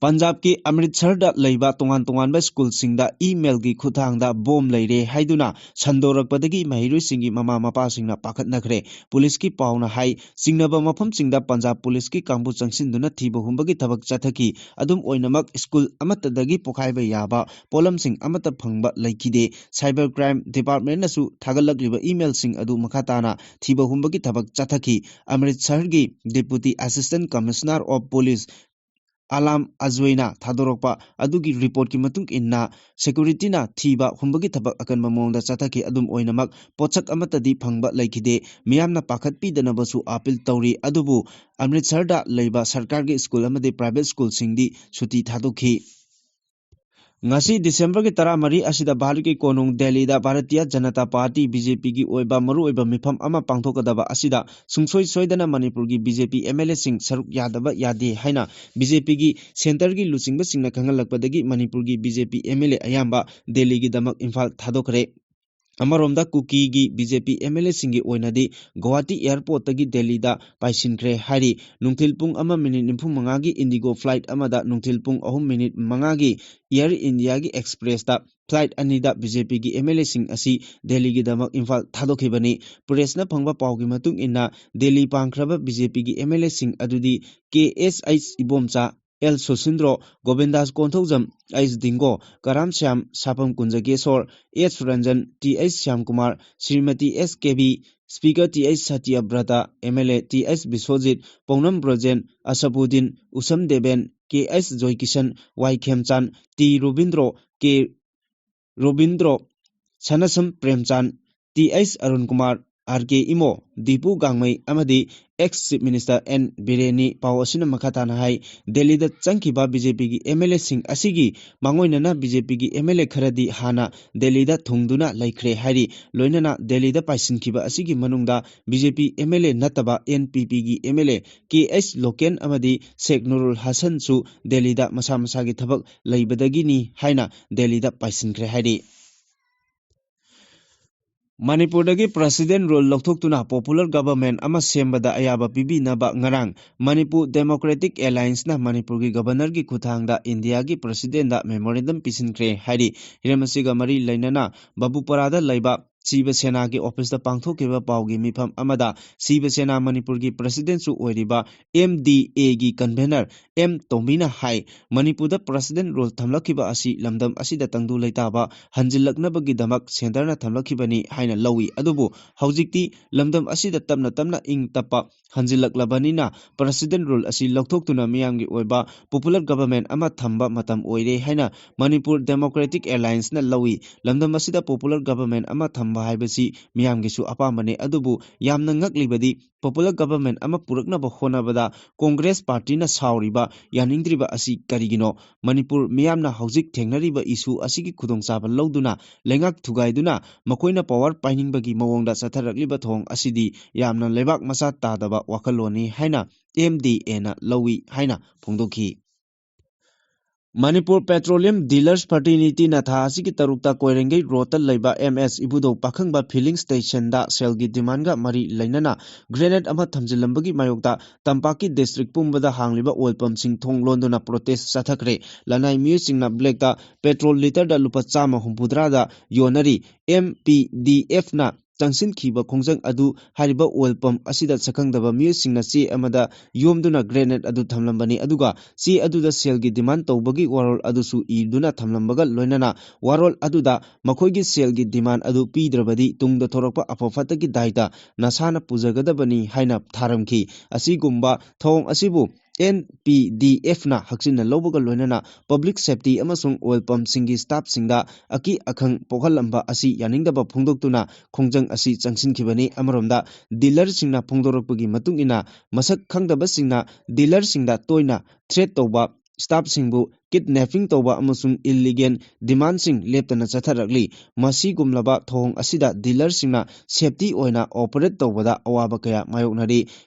ꯄꯟꯖꯥꯕꯀꯤ ꯑꯃ꯭ꯔꯤꯠꯁꯔꯗ ꯂꯩꯕ ꯇꯣꯉꯥꯟ ꯇꯣꯉꯥꯟꯕ ꯁ꯭ꯀꯨꯜꯁꯤꯡꯗ email-ꯒꯤ ꯈꯨꯠꯊꯥꯡꯗ ꯕꯣꯝ ꯂꯩꯔꯦ ꯍꯥꯏꯗꯨꯅ ꯁꯟꯗꯣꯔꯛꯄꯗꯒꯤ ꯃꯍꯩꯔꯣꯏꯁꯤꯡꯒꯤ ꯃꯃꯥ ꯃꯄꯥꯁꯤꯡꯅ ꯄꯥꯈꯠꯅꯈ꯭ꯔꯦ꯫ ꯄꯨꯂꯤꯁꯀꯤ ꯄꯥꯎꯅ ꯍꯥꯏ, ꯆꯤꯡꯅꯕ ꯃꯐꯝꯁꯤꯡꯗ ꯄꯟꯖꯥꯕ ꯄꯨꯂꯤꯁꯀꯤ ꯀꯥꯡꯕꯨ ꯆꯪꯁꯤꯟꯗꯨꯅ ꯊꯤꯕ ꯍꯨꯝꯕꯒꯤ ꯊꯕꯛ ꯆꯠꯊꯈꯤ꯫ ꯑꯗꯨꯝ ꯑꯣꯏꯅꯃꯛ, ꯁ꯭ꯀꯨꯜ ꯑꯃꯠꯇꯗꯒꯤ ꯄꯣꯈꯥꯏꯕ ꯌꯥꯕ ꯄꯣꯠꯂꯝꯁꯤꯡ ꯑꯃꯠꯇ ꯐꯪꯕ ꯂꯩꯈꯤꯗꯦ꯫ Cyber Crime Department-ꯅꯁꯨ ꯊꯥꯒꯠꯂꯛꯂꯤꯕ email-ꯁꯤꯡ ꯑꯗꯨ ꯃꯈꯥ ꯇꯥꯅ ꯊꯤꯕ ꯍꯨꯝꯕꯒꯤ ꯊꯕꯛ ꯆꯠꯊꯈꯤ꯫ ꯑꯃ꯭ꯔꯤꯠꯁꯔꯒꯤ Deputy Assistant Commissioner of Police ꯑꯂꯥꯝ ꯑꯖꯣꯏꯅ ꯊꯥꯗꯣꯔꯛꯄ ꯑꯗꯨꯒꯤ report-ꯀꯤ ꯃꯇꯨꯡ ꯏꯟꯅ, security-ꯅ ꯊꯤꯕ ꯍꯨꯝꯕꯒꯤ ꯊꯕꯛ ꯑꯀꯟꯕ ꯃꯑꯣꯡꯗ ꯆꯠꯊꯈꯤ꯫ ꯑꯗꯨꯝ ꯑꯣꯏꯅꯃꯛ, ꯄꯣꯠꯁꯛ ꯑꯃꯠꯇꯗꯤ ꯐꯪꯕ ꯂꯩꯈꯤꯗꯦ꯫ ꯃꯤꯌꯥꯝꯅ ꯄꯥꯈꯠꯄꯤꯗꯅꯕꯁꯨ appeal ꯇꯧꯔꯤ꯫ ꯑꯗꯨꯕꯨ ꯑꯃ꯭ꯔꯤꯠꯁꯔꯗ ꯂꯩꯕ ꯁꯔꯀꯥꯔꯒꯤ ꯁ꯭ꯀꯨꯜ ꯑꯃꯗꯤ private ꯁ꯭ꯀꯨꯜꯁꯤꯡꯗꯤ ꯁꯨꯇꯤ ꯊꯥꯗꯣꯛꯈꯤ꯫ ꯉꯁꯤ December-ꯒꯤ ꯇꯔꯥꯃꯔꯤ ꯑꯁꯤꯗ ꯚꯥꯔꯠꯀꯤ ꯀꯣꯅꯨꯡ ꯗꯦꯜꯂꯤꯗ ꯚꯥꯔꯇꯤꯌ ꯖꯅꯇꯥ ꯄꯥꯔꯇꯤ, BJP-ꯒꯤ ꯑꯣꯏꯕ ꯃꯔꯨꯑꯣꯏꯕ ꯃꯤꯐꯝ ꯑꯃ ꯄꯥꯡꯊꯣꯛꯀꯗꯕ ꯑꯁꯤꯗ ꯁꯨꯡꯁꯣꯏ ꯁꯣꯏꯗꯅ ꯃꯅꯤꯄꯨꯔꯒꯤ BJP MLA-ꯁꯤꯡ ꯁꯔꯨꯛ ꯌꯥꯗꯕ ꯌꯥꯗꯦ ꯍꯥꯏꯅ BJP-ꯒꯤ centre-ꯒꯤ ꯂꯨꯆꯤꯡꯕꯁꯤꯡꯅ ꯈꯪꯍꯜꯂꯛꯄꯗꯒꯤ ꯃꯅꯤꯄꯨꯔꯒꯤ BJP MLA ꯑꯌꯥꯝꯕ ꯗꯦꯜꯂꯤꯒꯤꯗꯃꯛ ꯏꯝꯐꯥꯜ ꯊꯥꯗꯣꯛꯈ꯭ꯔꯦ꯫ ꯑꯃꯔꯣꯝꯗ, ꯀꯨꯀꯤꯒꯤ BJP MLA-ꯁꯤꯡꯒꯤ ꯑꯣꯏꯅꯗꯤ ꯒꯨꯋꯥꯍꯥꯇꯤ airport-ꯇꯒꯤ ꯗꯦꯜꯂꯤꯗ ꯄꯥꯏꯁꯤꯟꯈ꯭ꯔꯦ ꯍꯥꯏꯔꯤ꯫ ꯅꯨꯡꯊꯤꯜ ꯄꯨꯡ ꯑꯃ minute ꯅꯤꯐꯨ ꯃꯉꯥꯒꯤ IndiGo flight ꯑꯃꯗ ꯅꯨꯡꯊꯤꯜ ꯄꯨꯡ ꯑꯍꯨꯝ minute ꯃꯉꯥꯒꯤ Air India-ꯒꯤ Express-ꯇ flight ꯑꯅꯤꯗ BJP-ꯒꯤ MLA-ꯁꯤꯡ ꯑꯁꯤ ꯗꯦꯜꯂꯤꯒꯤꯗꯃꯛ ꯏꯝꯐꯥꯜ ꯊꯥꯗꯣꯛꯈꯤꯕꯅꯤ꯫ Press-ꯅ ꯐꯪꯕ ꯄꯥꯎꯒꯤ ꯃꯇꯨꯡ ꯏꯟꯅ, ꯗꯦꯜꯂꯤ ꯄꯥꯡꯈ꯭ꯔꯕ BJP-ꯒꯤ MLA-ꯁꯤꯡ ꯑꯗꯨꯗꯤ K S H Ibomcha, L ꯁꯨꯁꯤꯟꯗ꯭ꯔꯣ, ꯒꯣꯕꯤꯟꯗꯥꯁ Konthoujam, H ꯗꯤꯡꯒꯣ, ꯀꯔꯥꯝ Shyam, ꯁꯥꯄꯝ ꯀꯨꯟꯖꯒꯦꯁꯣꯔ, H ꯁꯨꯔꯟꯖꯟ, Th Shyamkumar, Shrimati S ꯀꯦꯕꯤ, Speaker Th ꯁꯇ꯭ꯌꯕ꯭ꯔꯇ, MLA Th Biswajit, ꯄꯧꯅꯝ Brojen, ꯑꯁꯐꯨꯗꯤꯟ, ꯎꯁꯝ ꯗꯦꯕꯦꯟ, K H ꯖꯣꯏꯀꯤꯁꯟ, Y ꯈꯦꯝꯆꯥꯟ, T Robindro, K Robindro, ꯁꯅꯁꯝ ꯄ꯭ꯔꯦꯝꯆꯥꯟ, Th Arun Kumar, R K Imo, Dipu ꯒꯥꯡꯃꯩ ꯑꯃꯗꯤ ex Chief Minister N ꯕꯤꯔꯦꯟꯅꯤ꯫ ꯄꯥꯎ ꯑꯁꯤꯅ ꯃꯈꯥ ꯇꯥꯅ ꯍꯥꯏ, ꯗꯦꯜꯂꯤꯗ ꯆꯪꯈꯤꯕ BJP-ꯒꯤ MLA-ꯁꯤꯡ ꯑꯁꯤꯒꯤ ꯃꯥꯡꯑꯣꯏꯅꯅ BJP-ꯒꯤ MLA ꯈꯔꯗꯤ ꯍꯥꯟꯅ ꯗꯦꯜꯂꯤꯗ ꯊꯨꯡꯗꯨꯅ ꯂꯩꯈ꯭ꯔꯦ ꯍꯥꯏꯔꯤ꯫ ꯂꯣꯏꯅꯅ ꯗꯦꯜꯂꯤꯗ ꯄꯥꯏꯁꯤꯟꯈꯤꯕ ꯑꯁꯤꯒꯤ ꯃꯅꯨꯡꯗ BJP MLA ꯅꯠꯇꯕ NPP-ꯒꯤ MLA K H ꯂꯣꯀꯦꯟ ꯑꯃꯗꯤ ꯁꯦꯈ ꯅꯨꯔꯨꯜ ꯍꯁꯟꯁꯨ ꯗꯦꯜꯂꯤꯗ ꯃꯁꯥ ꯃꯁꯥꯒꯤ ꯊꯕꯛ ꯂꯩꯕꯗꯒꯤꯅꯤ ꯍꯥꯏꯅ ꯗꯦꯜꯂꯤꯗ ꯄꯥꯏꯁꯤꯟꯈ꯭ꯔꯦ ꯍꯥꯏꯔꯤ꯫ ꯃꯅꯤꯄꯨꯔꯗꯒꯤ President Rule ꯂꯧꯊꯣꯛꯇꯨꯅ Popular Government ꯑꯃ ꯁꯦꯝꯕꯗ ꯑꯌꯥꯕ ꯄꯤꯕꯤꯅꯕ ꯉꯔꯥꯡ Manipur Democratic Allianceꯅ ꯃꯅꯤꯄꯨꯔꯒꯤ Governorꯒꯤ ꯈꯨꯠꯊꯥꯡꯗ ꯏꯟꯗꯤꯌꯥꯒꯤ Presidentꯗ memorandum ꯄꯤꯁꯤꯟꯈ꯭ꯔꯦ ꯍꯥꯏꯔꯤ꯫ ꯍꯤꯔꯝ ꯑꯁꯤꯒ ꯃꯔꯤ ꯂꯩꯅꯅ ꯕꯕꯨꯄꯔꯥꯗ ꯂꯩꯕ ꯁꯤꯕ ꯁꯦꯅꯥꯒꯤ officeꯇ ꯄꯥꯡꯊꯣꯛꯈꯤꯕ ꯄꯥꯎꯒꯤ ꯃꯤꯐꯝ ꯑꯃꯗ ꯁꯤꯕ ꯁꯦꯅꯥ ꯃꯅꯤꯄꯨꯔꯒꯤ Presidentꯁꯨ ꯑꯣꯏꯔꯤꯕ MDAꯒꯤ convener ꯑꯦꯝ ꯇꯣꯝꯕꯤꯅ ꯍꯥꯏ, ꯃꯅꯤꯄꯨꯔꯗ President Rule ꯊꯝꯂꯛꯈꯤꯕ ꯑꯁꯤ ꯂꯝꯗꯝ ꯑꯁꯤꯗ ꯇꯪꯗꯨ ꯂꯩꯇꯥꯕ ꯍꯟꯖꯤꯜꯂꯛꯅꯕꯒꯤꯗꯃꯛ centreꯅ ꯊꯝꯂꯛꯈꯤꯕꯅꯤ ꯍꯥꯏꯅ ꯂꯧꯏ꯫ ꯑꯗꯨꯕꯨ ꯍꯧꯖꯤꯛꯇꯤ ꯂꯝꯗꯝ ꯑꯁꯤꯗ ꯇꯞꯅ ꯇꯞꯅ ꯏꯪ ꯇꯞꯄ ꯍꯟꯖꯤꯜꯂꯛꯂꯕꯅꯤꯅ President Rule ꯑꯁꯤ ꯂꯧꯊꯣꯛꯇꯨꯅ ꯃꯤꯌꯥꯝꯒꯤ ꯑꯣꯏꯕ Popular Government ꯑꯃ ꯊꯝꯕ ꯃꯇꯝ ꯑꯣꯏꯔꯦ ꯍꯥꯏꯅ Manipur Democratic Allianceꯅ ꯂꯧꯏ꯫ ꯂꯝꯗꯝ ꯑꯁꯤꯗ Popular Government ꯑꯃ ꯊꯝꯕ ꯍꯥꯏꯕꯁꯤ ꯃꯤꯌꯥꯝꯒꯤꯁꯨ ꯑꯄꯥꯝꯕꯅꯤ꯫ ꯑꯗꯨꯕꯨ ꯌꯥꯝꯅ ꯉꯛꯂꯤꯕꯗꯤ Popular Government ꯑꯃ ꯄꯨꯔꯛꯅꯕ ꯍꯣꯠꯅꯕꯗ Congress Partyꯅ ꯁꯥꯎꯔꯤꯕ, ꯌꯥꯅꯤꯡꯗ꯭ꯔꯤꯕ ꯑꯁꯤ ꯀꯔꯤꯒꯤꯅꯣ? ꯃꯅꯤꯄꯨꯔ ꯃꯤꯌꯥꯝꯅ ꯍꯧꯖꯤꯛ ꯊꯦꯡꯅꯔꯤꯕ issue ꯑꯁꯤꯒꯤ ꯈꯨꯗꯣꯡꯆꯥꯕ ꯂꯧꯗꯨꯅ ꯂꯩꯉꯥꯛ ꯊꯨꯒꯥꯏꯗꯨꯅ ꯃꯈꯣꯏꯅ power ꯄꯥꯏꯅꯤꯡꯕꯒꯤ ꯃꯑꯣꯡꯗ ꯆꯠꯊꯔꯛꯂꯤꯕ ꯊꯧꯑꯣꯡ ꯑꯁꯤꯗꯤ ꯌꯥꯝꯅ ꯂꯩꯕꯥꯛ ꯃꯆꯥ ꯇꯥꯗꯕ ꯋꯥꯈꯜꯂꯣꯟꯅꯤ ꯍꯥꯏꯅ MDAꯅ ꯂꯧꯏ ꯍꯥꯏꯅ ꯐꯣꯡꯗꯣꯛꯈꯤ꯫ ꯃꯅꯤꯄꯨꯔ Petroleum Dealers Fraternityꯅ ꯊꯥ ꯑꯁꯤꯒꯤ ꯇꯔꯨꯛꯇ ꯀꯣꯏꯔꯦꯡꯒꯩ roadꯇ ꯂꯩꯕ MS ꯏꯕꯨꯙꯧ ꯄꯥꯈꯪꯕ filling stationꯗ ꯁꯦꯜꯒꯤ demandꯒ ꯃꯔꯤ ꯂꯩꯅꯅ grenade ꯑꯃ ꯊꯝꯖꯤꯜꯂꯝꯕꯒꯤ ꯃꯥꯌꯣꯛꯇ ꯇꯝꯄꯥꯛꯀꯤ district ꯄꯨꯝꯕꯗ ꯍꯥꯡꯂꯤꯕ oil pumpꯁꯤꯡ ꯊꯣꯡ ꯂꯣꯟꯗꯨꯅ protest ꯆꯠꯊꯈ꯭ꯔꯦ꯫ ꯂꯅꯥꯏ ꯃꯤꯑꯣꯏꯁꯤꯡꯅ blackꯇ petrol literꯗ ꯂꯨꯄꯥ ꯆꯥꯝꯃ ꯍꯨꯝꯐꯨꯇꯔꯥꯗ ꯌꯣꯟꯅꯔꯤ꯫ MPDFꯅ ꯆꯪꯁꯤꯟꯈꯤꯕ ꯈꯣꯡꯖꯪ ꯑꯗꯨ ꯍꯥꯏꯔꯤꯕ oil pump ꯑꯁꯤꯗ ꯁꯛꯈꯪꯗꯕ ꯃꯤꯑꯣꯏꯁꯤꯡꯅ ꯆꯦ ꯑꯃꯗ ꯌꯣꯝꯗꯨꯅ grenade ꯑꯗꯨ ꯊꯝꯂꯝꯕꯅꯤ꯫ ꯑꯗꯨꯒ ꯆꯦ ꯑꯗꯨꯗ ꯁꯦꯜꯒꯤ demand ꯇꯧꯕꯒꯤ ꯋꯥꯔꯣꯜ ꯑꯗꯨꯁꯨ ꯏꯗꯨꯅ ꯊꯝꯂꯝꯕꯒ ꯂꯣꯏꯅꯅ ꯋꯥꯔꯣꯜ ꯑꯗꯨꯗ ꯃꯈꯣꯏꯒꯤ ꯁꯦꯜꯒꯤ demand ꯑꯗꯨ ꯄꯤꯗ꯭ꯔꯕꯗꯤ ꯇꯨꯡꯗ ꯊꯣꯔꯛꯄ ꯑꯐ ꯐꯠꯇꯒꯤ ꯗꯥꯏꯇ ꯅꯁꯥꯅ ꯄꯨꯖꯒꯗꯕꯅꯤ ꯍꯥꯏꯅ ꯊꯥꯔꯝꯈꯤ꯫ ꯑꯁꯤꯒꯨꯝꯕ ꯊꯧꯑꯣꯡ ꯑꯁꯤꯕꯨ NPDFꯅ ꯍꯛꯆꯤꯟꯅ ꯂꯧꯕꯒ ꯂꯣꯏꯅꯅ public safety ꯑꯃꯁꯨꯡ oil pumpꯁꯤꯡꯒꯤ staffꯁꯤꯡꯗ ꯑꯀꯤ ꯑꯈꯪ ꯄꯣꯛꯍꯜꯂꯝꯕ ꯑꯁꯤ ꯌꯥꯅꯤꯡꯗꯕ ꯐꯣꯡꯗꯣꯛꯇꯨꯅ ꯈꯣꯡꯖꯪ ꯑꯁꯤ ꯆꯪꯁꯤꯟꯈꯤꯕꯅꯤ꯫ ꯑꯃꯔꯣꯝꯗ, dealerꯁꯤꯡꯅ ꯐꯣꯡꯗꯣꯔꯛꯄꯒꯤ ꯃꯇꯨꯡ ꯏꯟꯅ, ꯃꯁꯛ ꯈꯪꯗꯕꯁꯤꯡꯅ dealerꯁꯤꯡꯗ ꯇꯣꯏꯅ threat ꯇꯧꯕ, staffꯁꯤꯡꯕꯨ kidnapping ꯇꯧꯕ ꯑꯃꯁꯨꯡ illegal demandꯁꯤꯡ ꯂꯦꯞꯇꯅ ꯆꯠꯊꯔꯛꯂꯤ꯫ ꯃꯁꯤꯒꯨꯝꯂꯕ ꯊꯧꯑꯣꯡ ꯑꯁꯤꯗ dealerꯁꯤꯡꯅ safety ꯑꯣꯏꯅ operate ꯇꯧꯕꯗ ꯑꯋꯥꯕ ꯀꯌꯥ ꯃꯥꯌꯣꯛꯅꯔꯤ꯫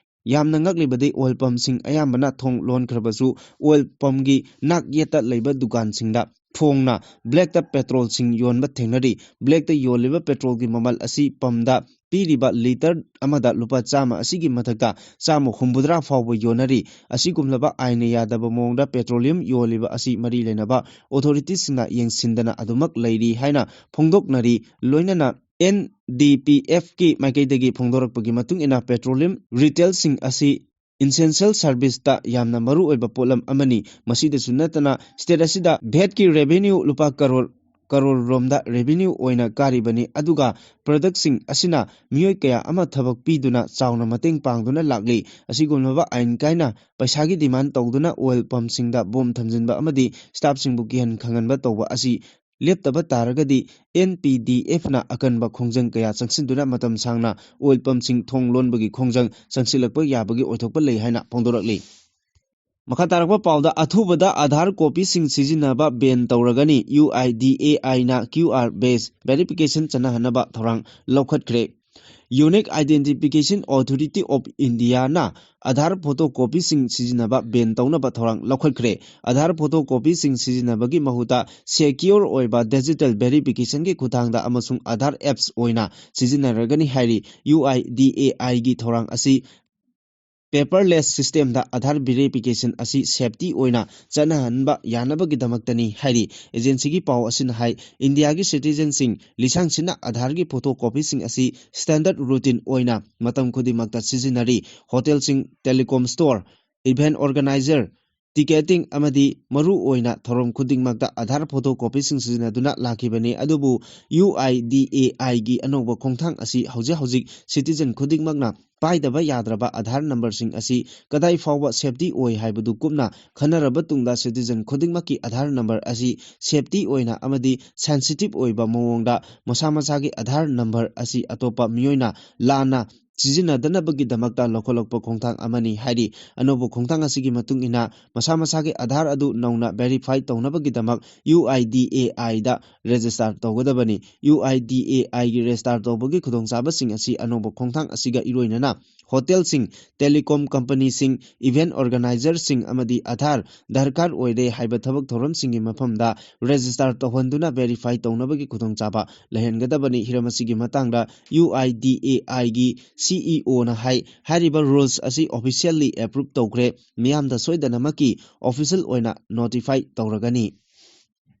ꯌꯥꯝꯅ ꯉꯛꯂꯤꯕꯗꯤ, oil pumpꯁꯤꯡ ꯑꯌꯥꯝꯕꯅ ꯊꯣꯡ ꯂꯣꯟꯈ꯭ꯔꯕꯁꯨ, oil pumpꯒꯤ ꯅꯥꯛ ꯌꯦꯠꯇ ꯂꯩꯕ ꯗꯨꯀꯥꯟꯁꯤꯡꯗ ꯐꯣꯡꯅ ꯕ꯭ꯂꯦꯛꯇ ꯄꯦꯇ꯭ꯔꯣꯜꯁꯤꯡ ꯌꯣꯟꯕ ꯊꯦꯡꯅꯔꯤ꯫ ꯕ꯭ꯂꯦꯛꯇ ꯌꯣꯜꯂꯤꯕ ꯄꯦꯇ꯭ꯔꯣꯜꯒꯤ ꯃꯃꯜ ꯑꯁꯤ ꯄꯝꯗ ꯄꯤꯔꯤꯕ ꯂꯤꯇꯔ ꯑꯃꯗ ꯂꯨꯄꯥ ꯆꯥꯝꯃ ꯑꯁꯤꯒꯤ ꯃꯊꯛꯇ ꯆꯥꯝꯃ ꯍꯨꯝꯐꯨꯇꯔꯥ ꯐꯥꯎꯕ ꯌꯣꯟꯅꯔꯤ꯫ ꯑꯁꯤꯒꯨꯝꯂꯕ ꯑꯥꯏꯟꯅ ꯌꯥꯗꯕ ꯃꯑꯣꯡꯗ ꯄꯦꯇ꯭ꯔꯣꯂꯤꯌꯝ ꯌꯣꯜꯂꯤꯕ ꯑꯁꯤ ꯃꯔꯤ ꯂꯩꯅꯕ ꯑꯣꯊꯣꯔꯤꯇꯤꯁꯤꯡꯅ ꯌꯦꯡꯁꯤꯟꯗꯅ ꯑꯗꯨꯃꯛ ꯂꯩꯔꯤ ꯍꯥꯏꯅ ꯐꯣꯡꯗꯣꯛꯅꯔꯤ꯫ ꯂꯣꯏꯅꯅ ꯑꯦꯟ ꯗꯤ ꯄꯤ ꯑꯦꯐꯀꯤ ꯃꯥꯏꯀꯩꯗꯒꯤ ꯐꯣꯡꯗꯣꯔꯛꯄꯒꯤ ꯃꯇꯨꯡ ꯏꯟꯅ ꯄꯦꯇ꯭ꯔꯣꯂꯤꯌꯝ ꯔꯤꯇꯦꯜꯁꯤꯡ ꯑꯁꯤ ꯏꯟꯁꯦꯟꯁꯤꯌꯦꯜ ꯁꯥꯔꯚꯤꯁꯇ ꯌꯥꯝꯅ ꯃꯔꯨ ꯑꯣꯏꯕ ꯄꯣꯠꯂꯝ ꯑꯃꯅꯤ꯫ ꯃꯁꯤꯗꯁꯨ ꯅꯠꯇꯅ ꯁ꯭ꯇꯦꯠ ꯑꯁꯤꯗ ꯚꯦꯠꯀꯤ ꯔꯦꯚꯦꯅ꯭ꯌꯨ ꯂꯨꯄꯥ ꯀꯔꯣꯔ ꯀꯔꯣꯔ ꯔꯣꯝꯗ ꯔꯦꯚꯦꯅ꯭ꯌꯨ ꯑꯣꯏꯅ ꯀꯥꯔꯤꯕꯅꯤ꯫ ꯑꯗꯨꯒ ꯄ꯭ꯔꯗꯛꯁꯤꯡ ꯑꯁꯤꯅ ꯃꯤꯑꯣꯏ ꯀꯌꯥ ꯑꯃ ꯊꯕꯛ ꯄꯤꯗꯨꯅ ꯆꯥꯎꯅ ꯃꯇꯦꯡ ꯄꯥꯡꯗꯨꯅ ꯂꯥꯛꯂꯤ꯫ ꯑꯁꯤꯒꯨꯝꯂꯕ ꯑꯥꯏꯟ ꯀꯥꯏꯅ ꯄꯩꯁꯥꯒꯤ ꯗꯤꯃꯥꯟ ꯇꯧꯗꯨꯅ ꯑꯣꯏꯜ ꯄꯝꯁꯤꯡꯗ ꯕꯣꯝ ꯊꯝꯖꯤꯟꯕ ꯑꯃꯗꯤ ꯁ꯭ꯇꯥꯐꯁꯤꯡꯕꯨ ꯀꯤꯍꯟ ꯈꯪꯍꯟꯕ ꯇꯧꯕ ꯑꯁꯤ ꯂꯦꯞꯇꯕ ꯇꯥꯔꯒꯗꯤ ꯑꯦꯟ ꯄꯤ ꯗꯤ ꯑꯦꯐꯅ ꯑꯀꯟꯕ ꯈꯣꯡꯖꯪ ꯀꯌꯥ ꯆꯪꯁꯤꯟꯗꯨꯅ ꯃꯇꯝ ꯁꯥꯡꯅ ꯑꯣꯏꯜ ꯄꯝꯁꯤꯡ ꯊꯣꯡ ꯂꯣꯟꯕꯒꯤ ꯈꯣꯡꯖꯪ ꯆꯪꯁꯤꯜꯂꯛꯄ ꯌꯥꯕꯒꯤ ꯑꯣꯏꯊꯣꯛꯄ ꯂꯩ ꯍꯥꯏꯅ ꯐꯣꯡꯗꯣꯔꯛꯂꯤ꯫ ꯃꯈꯥ ꯇꯥꯔꯛꯄ ꯄꯥꯎꯗ, ꯑꯊꯨꯕꯗ ꯑꯥꯙꯥꯔ ꯀꯣꯄꯤꯁꯤꯡ ꯁꯤꯖꯤꯟꯅꯕ ꯕꯦꯟ ꯇꯧꯔꯒꯅꯤ꯫ ꯌꯨ ꯑꯥꯏ ꯗꯤ ꯑꯦ ꯑꯥꯏꯅ ꯀ꯭ꯌꯨ ꯑꯥꯔ ꯕꯦꯁ ꯚꯦꯔꯤꯐꯤꯀꯦꯁꯟ ꯆꯠꯅꯍꯟꯅꯕ ꯊꯧꯔꯥꯡ ꯂꯧꯈꯠꯈ꯭ꯔꯦ꯫ ꯌꯨꯅꯤꯛ ꯑꯥꯏꯗꯦꯟꯇꯤꯐꯤꯀꯦꯁꯟ ꯑꯣꯊꯣꯔꯤꯇꯤ ꯑꯣꯐ ꯏꯟꯗꯤꯌꯥꯅ ꯑꯥꯙꯥꯔ ꯐꯣꯇꯣ ꯀꯣꯄꯤꯁꯤꯡ ꯁꯤꯖꯤꯟꯅꯕ ꯕꯦꯟ ꯇꯧꯅꯕ ꯊꯧꯔꯥꯡ ꯂꯧꯈꯠꯈ꯭ꯔꯦ꯫ ꯑꯥꯙꯥꯔ ꯐꯣꯇꯣ ꯀꯣꯄꯤꯁꯤꯡ ꯁꯤꯖꯤꯟꯅꯕꯒꯤ ꯃꯍꯨꯠꯇ ꯁꯦꯀ꯭ꯌꯣꯔ ꯑꯣꯏꯕ ꯗꯤꯖꯤꯇꯦꯜ ꯚꯦꯔꯤꯐꯤꯀꯦꯁꯟꯒꯤ ꯈꯨꯠꯊꯥꯡꯗ ꯑꯃꯁꯨꯡ ꯑꯥꯙꯥꯔ ꯑꯦꯞꯁ ꯑꯣꯏꯅ ꯁꯤꯖꯤꯟꯅꯔꯒꯅꯤ ꯍꯥꯏꯔꯤ꯫ ꯌꯨ ꯑꯥꯏ ꯗꯤ ꯑꯦ ꯑꯥꯏꯒꯤ ꯊꯧꯔꯥꯡ ꯑꯁꯤ ꯄꯦꯄꯔꯂꯦꯁ ꯁꯤꯁꯇꯦꯝꯗ ꯑꯥꯙꯥꯔ ꯚꯦꯔꯤꯐꯤꯀꯦꯁꯟ ꯑꯁꯤ ꯁꯦꯐꯇꯤ ꯑꯣꯏꯅ ꯆꯠꯅꯍꯟꯕ ꯌꯥꯅꯕꯒꯤꯗꯃꯛꯇꯅꯤ ꯍꯥꯏꯔꯤ꯫ ꯑꯦꯖꯦꯟꯁꯤꯒꯤ ꯄꯥꯎ ꯑꯁꯤꯅ ꯍꯥꯏ, ꯏꯟꯗꯤꯌꯥꯒꯤ ꯁꯤꯇꯤꯖꯟꯁꯤꯡ ꯂꯤꯁꯥꯡꯁꯤꯟꯅ ꯑꯥꯙꯥꯔꯒꯤ ꯐꯣꯇꯣ ꯀꯣꯄꯤꯁꯤꯡ ꯑꯁꯤ ꯁ꯭ꯇꯦꯟꯗꯔꯗ ꯔꯨꯇꯤꯟ ꯑꯣꯏꯅ ꯃꯇꯝ ꯈꯨꯗꯤꯡꯃꯛꯇ ꯁꯤꯖꯤꯟꯅꯔꯤ꯫ ꯍꯣꯇꯦꯜꯁꯤꯡ, telecom store, event organiser, ticketing ꯑꯃꯗꯤ ꯃꯔꯨ ꯑꯣꯏꯅ ꯊꯧꯔꯝ ꯈꯨꯗꯤꯡꯃꯛꯇ ꯑꯥꯙꯥꯔ ꯐꯣꯇꯣ ꯀꯣꯄꯤꯁꯤꯡ ꯁꯤꯖꯤꯟꯅꯗꯨꯅ ꯂꯥꯛꯈꯤꯕꯅꯤ꯫ ꯑꯗꯨꯕꯨ ꯌꯨ ꯑꯥꯏ ꯗꯤ ꯑꯦ ꯑꯥꯏꯒꯤ ꯑꯅꯧꯕ ꯈꯣꯡꯊꯥꯡ ꯑꯁꯤ ꯍꯧꯖꯤꯛ ꯍꯧꯖꯤꯛ ꯁꯤꯇꯤꯖꯟ ꯈꯨꯗꯤꯡꯃꯛꯅ ꯄꯥꯏꯗꯕ ꯌꯥꯗ꯭ꯔꯕ ꯑꯥꯙꯥꯔ ꯅꯝꯕꯔꯁꯤꯡ ꯑꯁꯤ ꯀꯗꯥꯏ ꯐꯥꯎꯕ ꯁꯦꯐꯇꯤ ꯑꯣꯏ ꯍꯥꯏꯕꯗꯨ ꯀꯨꯞꯅ ꯈꯟꯅꯔꯕ ꯇꯨꯡꯗ ꯁꯤꯇꯤꯖꯟ ꯈꯨꯗꯤꯡꯃꯛꯀꯤ ꯑꯥꯙꯥꯔ ꯅꯝꯕꯔ ꯑꯁꯤ ꯁꯦꯐꯇꯤ ꯑꯣꯏꯅ ꯑꯃꯗꯤ ꯁꯦꯟꯁꯤꯇꯤꯚ ꯑꯣꯏꯕ ꯃꯑꯣꯡꯗ ꯃꯁꯥ ꯃꯁꯥꯒꯤ ꯑꯥꯙꯥꯔ ꯅꯝꯕꯔ ꯑꯁꯤ ꯑꯇꯣꯞꯄ ꯃꯤꯑꯣꯏꯅ ꯂꯥꯟꯅ ꯁꯤꯖꯤꯟꯅꯗꯅꯕꯒꯤꯗꯃꯛꯇ ꯂꯧꯈꯠꯂꯛꯄ ꯈꯣꯡꯊꯥꯡ ꯑꯃꯅꯤ ꯍꯥꯏꯔꯤ꯫ ꯑꯅꯧꯕ ꯈꯣꯡꯊꯥꯡ ꯑꯁꯤꯒꯤ ꯃꯇꯨꯡ ꯏꯟꯅ ꯃꯁꯥ ꯃꯁꯥꯒꯤ ꯑꯥꯙꯥꯔ ꯑꯗꯨ ꯅꯧꯅ ꯚꯦꯔꯤꯐꯥꯏ ꯇꯧꯅꯕꯒꯤꯗꯃꯛ ꯌꯨ ꯑꯥꯏ ꯗꯤ ꯑꯦ ꯑꯥꯏꯗ ꯔꯦꯖꯤꯁꯇꯥꯔ ꯇꯧꯒꯗꯕꯅꯤ꯫ ꯌꯨ ꯑꯥꯏ ꯗꯤ ꯑꯦ ꯑꯥꯏꯒꯤ ꯔꯦꯖꯤꯁꯇꯥꯔ ꯇꯧꯕꯒꯤ ꯈꯨꯗꯣꯡꯆꯥꯕꯁꯤꯡ ꯑꯁꯤ ꯑꯅꯧꯕ ꯈꯣꯡꯊꯥꯡ ꯑꯁꯤꯒ ꯏꯔꯣꯏꯅꯅ ꯍꯣꯇꯦꯜꯁꯤꯡ, ꯇꯦꯂꯤꯀꯣꯝ ꯀꯝꯄꯅꯤꯁꯤꯡ, ꯏꯚꯦꯟꯠ ꯑꯣꯔꯒꯅꯥꯏꯖꯔꯁꯤꯡ ꯑꯃꯗꯤ ꯑꯥꯙꯥꯔ ꯗꯔꯀꯥꯔ ꯑꯣꯏꯔꯦ ꯍꯥꯏꯕ ꯊꯕꯛ ꯊꯧꯔꯝꯁꯤꯡꯒꯤ ꯃꯐꯝꯗ ꯔꯦꯖꯤꯁꯇꯥꯔ ꯇꯧꯍꯟꯗꯨꯅ ꯚꯦꯔꯤꯐꯥꯏ ꯇꯧꯅꯕꯒꯤ ꯈꯨꯗꯣꯡꯆꯥꯕ ꯂꯩꯍꯟꯒꯗꯕꯅꯤ꯫ ꯍꯤꯔꯝ ꯑꯁꯤꯒꯤ ꯃꯇꯥꯡꯗ ꯌꯨ ꯑꯥꯏ ꯗꯤ ꯑꯦ ꯑꯥꯏꯒꯤ ꯁꯤ ꯏ ꯑꯣꯅ ꯍꯥꯏ, ꯍꯥꯏꯔꯤꯕ ꯔꯨꯜꯁ ꯑꯁꯤ ꯑꯣꯐꯤꯁꯤꯌꯦꯜꯂꯤ ꯑꯦꯄ꯭ꯔꯨꯞ ꯇꯧꯈ꯭ꯔꯦ, ꯃꯤꯌꯥꯝꯗ ꯁꯣꯏꯗꯅꯃꯛꯀꯤ ꯑꯣꯐꯤꯁꯤꯌꯦꯜ ꯑꯣꯏꯅ ꯅꯣꯇꯤꯐꯥꯏ ꯇꯧꯔꯒꯅꯤ꯫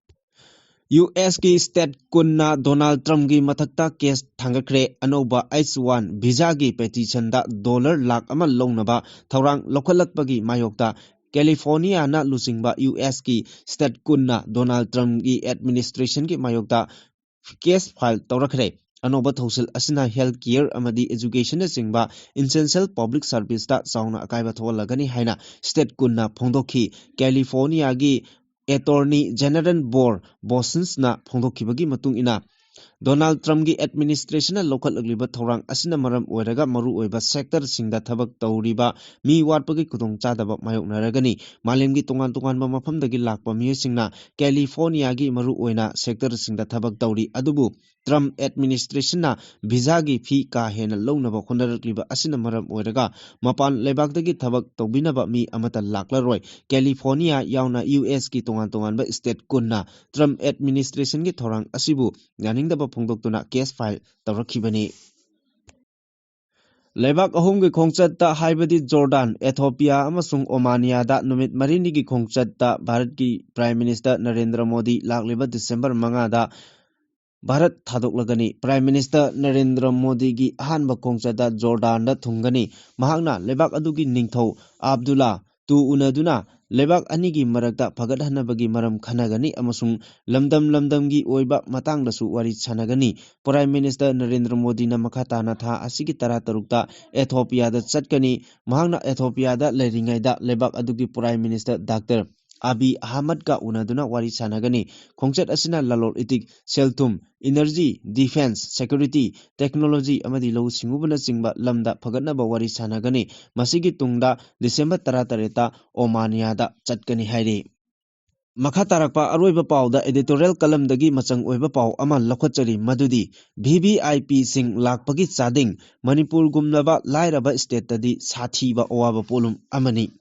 ꯌꯨ ꯑꯦꯁꯀꯤ ꯁ꯭ꯇꯦꯠ ꯀꯨꯟꯅ ꯗꯣꯅꯥꯜꯗ ꯇ꯭ꯔꯝꯞꯀꯤ ꯃꯊꯛꯇ ꯀꯦꯁ ꯊꯥꯡꯒꯠꯈ꯭ꯔꯦ꯫ ꯑꯅꯧꯕ ꯑꯩꯆ ꯋꯥꯟ ꯚꯤꯖꯥꯒꯤ ꯄꯦꯇꯤꯁꯟꯗ ꯗꯣꯂꯔ ꯂꯥꯈ ꯑꯃ ꯂꯧꯅꯕ ꯊꯧꯔꯥꯡ ꯂꯧꯈꯠꯂꯛꯄꯒꯤ ꯃꯥꯌꯣꯛꯇ ꯀꯦꯂꯤꯐꯣꯔꯅꯤꯌꯥꯅ ꯂꯨꯆꯤꯡꯕ ꯌꯨ ꯑꯦꯁꯀꯤ ꯁ꯭ꯇꯦꯠ ꯀꯨꯟꯅ ꯗꯣꯅꯥꯜꯗ ꯇ꯭ꯔꯝꯞꯀꯤ ꯑꯦꯗꯃꯤꯅꯤꯁꯇ꯭ꯔꯦꯁꯟꯒꯤ ꯃꯥꯌꯣꯛꯇ ꯀꯦꯁ ꯐꯥꯏꯜ ꯇꯧꯔꯛꯈ꯭ꯔꯦ꯫ ꯑꯅꯧꯕ ꯊꯧꯁꯤꯜ ꯑꯁꯤꯅ ꯍꯦꯜꯊ ꯀꯦꯌꯔ ꯑꯃꯗꯤ ꯑꯦꯖꯨꯀꯦꯁꯟꯅꯆꯤꯡꯕ ꯏꯟꯁꯦꯟꯁꯤꯌꯦꯜ ꯄꯕ꯭ꯂꯤꯛ ꯁꯔꯚꯤꯁꯇ ꯆꯥꯎꯅ ꯑꯀꯥꯏꯕ ꯊꯣꯛꯍꯜꯂꯒꯅꯤ ꯍꯥꯏꯅ ꯁ꯭ꯇꯦꯠ ꯀꯨꯟꯅ ꯐꯣꯡꯗꯣꯛꯈꯤ꯫ ꯀꯦꯂꯤꯐꯣꯔꯅꯤꯌꯥꯒꯤ ꯑꯦꯇꯣꯔꯅꯤ ꯖꯦꯅꯔꯦꯜ ꯕꯣꯔ ꯕꯣꯁꯤꯟꯁꯅ ꯐꯣꯡꯗꯣꯛꯈꯤꯕꯒꯤ ꯃꯇꯨꯡ ꯏꯟꯅ, ꯗꯣꯅꯥꯜꯗ ꯇ꯭ꯔꯝꯞꯀꯤ ꯑꯦꯗꯃꯤꯅꯤꯁꯇ꯭ꯔꯦꯁꯟꯅ ꯂꯧꯈꯠꯂꯛꯂꯤꯕ ꯊꯧꯔꯥꯡ ꯑꯁꯤꯅ ꯃꯔꯝ ꯑꯣꯏꯔꯒ ꯃꯔꯨꯑꯣꯏꯕ ꯁꯦꯛꯇꯔꯁꯤꯡꯗ ꯊꯕꯛ ꯇꯧꯔꯤꯕ ꯃꯤ ꯋꯥꯠꯄꯒꯤ ꯈꯨꯗꯣꯡꯆꯥꯗꯕ ꯃꯥꯌꯣꯛꯅꯔꯒꯅꯤ꯫ ꯃꯥꯂꯦꯝꯒꯤ ꯇꯣꯉꯥꯟ ꯇꯣꯉꯥꯟꯕ ꯃꯐꯝꯗꯒꯤ ꯂꯥꯛꯄ ꯃꯤꯑꯣꯏꯁꯤꯡꯅ ꯀꯦꯂꯤꯐꯣꯔꯅꯤꯌꯥꯒꯤ ꯃꯔꯨꯑꯣꯏꯅ ꯁꯦꯛꯇꯔꯁꯤꯡꯗ ꯊꯕꯛ ꯇꯧꯔꯤ꯫ ꯑꯗꯨꯕꯨ ꯇ꯭ꯔꯝꯞ ꯑꯦꯗꯃꯤꯅꯤꯁꯇ꯭ꯔꯦꯁꯟꯅ ꯚꯤꯖꯥꯒꯤ ꯐꯤ ꯀꯥ ꯍꯦꯟꯅ ꯂꯧꯅꯕ ꯍꯣꯠꯅꯔꯛꯂꯤꯕ ꯑꯁꯤꯅ ꯃꯔꯝ ꯑꯣꯏꯔꯒ ꯃꯄꯥꯟ ꯂꯩꯕꯥꯛꯇꯒꯤ ꯊꯕꯛ ꯇꯧꯕꯤꯅꯕ ꯃꯤ ꯑꯃꯠꯇ ꯂꯥꯛꯂꯔꯣꯏ꯫ ꯀꯦꯂꯤꯐꯣꯔꯅꯤꯌꯥ ꯌꯥꯎꯅ ꯌꯨ ꯑꯦꯁꯀꯤ ꯇꯣꯉꯥꯟ ꯇꯣꯉꯥꯟꯕ ꯁ꯭ꯇꯦꯠ ꯀꯨꯟꯅ ꯇ꯭ꯔꯝꯞ ꯑꯦꯗꯃꯤꯅꯤꯁꯇ꯭ꯔꯦꯁꯟꯒꯤ ꯊꯧꯔꯥꯡ ꯑꯁꯤꯕꯨ ꯌꯥꯅꯤꯡꯗꯕ ꯐꯣꯡꯗꯣꯛꯇꯨꯅ ꯀꯦꯁ ꯐꯥꯏꯜ ꯇꯧꯔꯛꯈꯤꯕꯅꯤ꯫ ꯂꯩꯕꯥꯛ ꯑꯍꯨꯝꯒꯤ ꯈꯣꯡꯆꯠꯇ, ꯍꯥꯏꯕꯗꯤ ꯖꯣꯔꯗꯥꯟ, ꯑꯦꯊꯣꯄꯤꯌꯥ ꯑꯃꯁꯨꯡ ꯑꯣꯃꯥꯅꯤꯌꯥꯗ ꯅꯨꯃꯤꯠ ꯃꯔꯤꯅꯤꯒꯤ ꯈꯣꯡꯆꯠꯇ ꯚꯥꯔꯠꯀꯤ ꯄ꯭ꯔꯥꯏꯝ ꯃꯤꯅꯤꯁꯇꯔ ꯅꯔꯦꯟꯗ꯭ꯔ ꯃꯣꯗꯤ ꯂꯥꯛꯂꯤꯕ ꯗꯤꯁꯦꯝꯕꯔ ꯃꯉꯥꯗ ꯚꯥꯔꯠ ꯊꯥꯗꯣꯛꯂꯒꯅꯤ꯫ ꯄ꯭ꯔꯥꯏꯝ ꯃꯤꯅꯤꯁꯇꯔ ꯅꯔꯦꯟꯗ꯭ꯔ ꯃꯣꯗꯤꯒꯤ ꯑꯍꯥꯟꯕ ꯈꯣꯡꯆꯠꯇ ꯖꯣꯔꯗꯥꯟꯗ ꯊꯨꯡꯒꯅꯤ꯫ ꯃꯍꯥꯛꯅ ꯂꯩꯕꯥꯛ ꯑꯗꯨꯒꯤ ꯅꯤꯡꯊꯧ ꯑꯕꯗꯨꯜꯂꯥ ꯇꯨ ꯎꯅꯗꯨꯅ ꯂꯩꯕꯥꯛ ꯑꯅꯤꯒꯤ ꯃꯔꯛꯇ ꯐꯒꯠꯍꯟꯅꯕꯒꯤ ꯃꯔꯝ ꯈꯟꯅꯒꯅꯤ ꯑꯃꯁꯨꯡ ꯂꯝꯗꯝ ꯂꯝꯗꯝꯒꯤ ꯑꯣꯏꯕ ꯃꯇꯥꯡꯗꯁꯨ ꯋꯥꯔꯤ ꯁꯥꯟꯅꯒꯅꯤ꯫ ꯄ꯭ꯔꯥꯏꯝ ꯃꯤꯅꯤꯁꯇꯔ ꯅꯔꯦꯟꯗ꯭ꯔ ꯃꯣꯗꯤꯅ ꯃꯈꯥ ꯇꯥꯅ ꯊꯥ ꯑꯁꯤꯒꯤ ꯇꯔꯥꯇꯔꯨꯛꯇ ꯑꯦꯊꯣꯄꯤꯌꯥꯗ ꯆꯠꯀꯅꯤ꯫ ꯃꯍꯥꯛꯅ ꯑꯦꯊꯣꯄꯤꯌꯥꯗ ꯂꯩꯔꯤꯉꯩꯗ ꯂꯩꯕꯥꯛ ꯑꯗꯨꯒꯤ ꯄ꯭ꯔꯥꯏꯝ ꯃꯤꯅꯤꯁꯇꯔ ꯗꯥꯛꯇꯔ ꯑꯕꯤ ꯑꯍꯃꯗꯀ ꯎꯅꯗꯨꯅ ꯋꯥꯔꯤ ꯁꯥꯟꯅꯒꯅꯤ꯫ ꯈꯣꯡꯆꯠ ꯑꯁꯤꯅ ꯂꯂꯣꯟ ꯏꯇꯤꯛ, ꯁꯦꯜ ꯊꯨꯝ, ꯏꯅꯔꯖꯤ, ꯗꯤꯐꯦꯟꯁ, ꯁꯦꯀ꯭ꯌꯨꯔꯤꯇꯤ, ꯇꯦꯛꯅꯣꯂꯣꯖꯤ ꯑꯃꯗꯤ ꯂꯧꯎ ꯁꯤꯡꯎꯕꯅꯆꯤꯡꯕ ꯂꯝꯗ ꯐꯒꯠꯅꯕ ꯋꯥꯔꯤ ꯁꯥꯟꯅꯒꯅꯤ꯫ ꯃꯁꯤꯒꯤ ꯇꯨꯡꯗ ꯗꯤꯁꯦꯝꯕꯔ ꯇꯔꯥꯇꯔꯦꯠꯇ ꯑꯣꯃꯥꯅꯤꯌꯥꯗ ꯆꯠꯀꯅꯤ ꯍꯥꯏꯔꯤ꯫ ꯃꯈꯥ ꯇꯥꯔꯛꯄ ꯑꯔꯣꯏꯕ ꯄꯥꯎꯗ editorial columnꯗꯒꯤ ꯃꯆꯪ ꯑꯣꯏꯕ ꯄꯥꯎ ꯑꯃ ꯂꯧꯈꯠꯆꯔꯤ, ꯃꯗꯨꯗꯤ ꯚꯤ ꯚꯤ ꯑꯥꯏ ꯄꯤꯁꯤꯡ ꯂꯥꯛꯄꯒꯤ ꯆꯥꯗꯤꯡ ꯃꯅꯤꯄꯨꯔꯒꯨꯝꯂꯕ ꯂꯥꯏꯔꯕ stateꯇꯗꯤ ꯁꯥꯊꯤꯕ ꯑꯋꯥꯕ ꯄꯣꯠꯂꯨꯝ ꯑꯃꯅꯤ꯫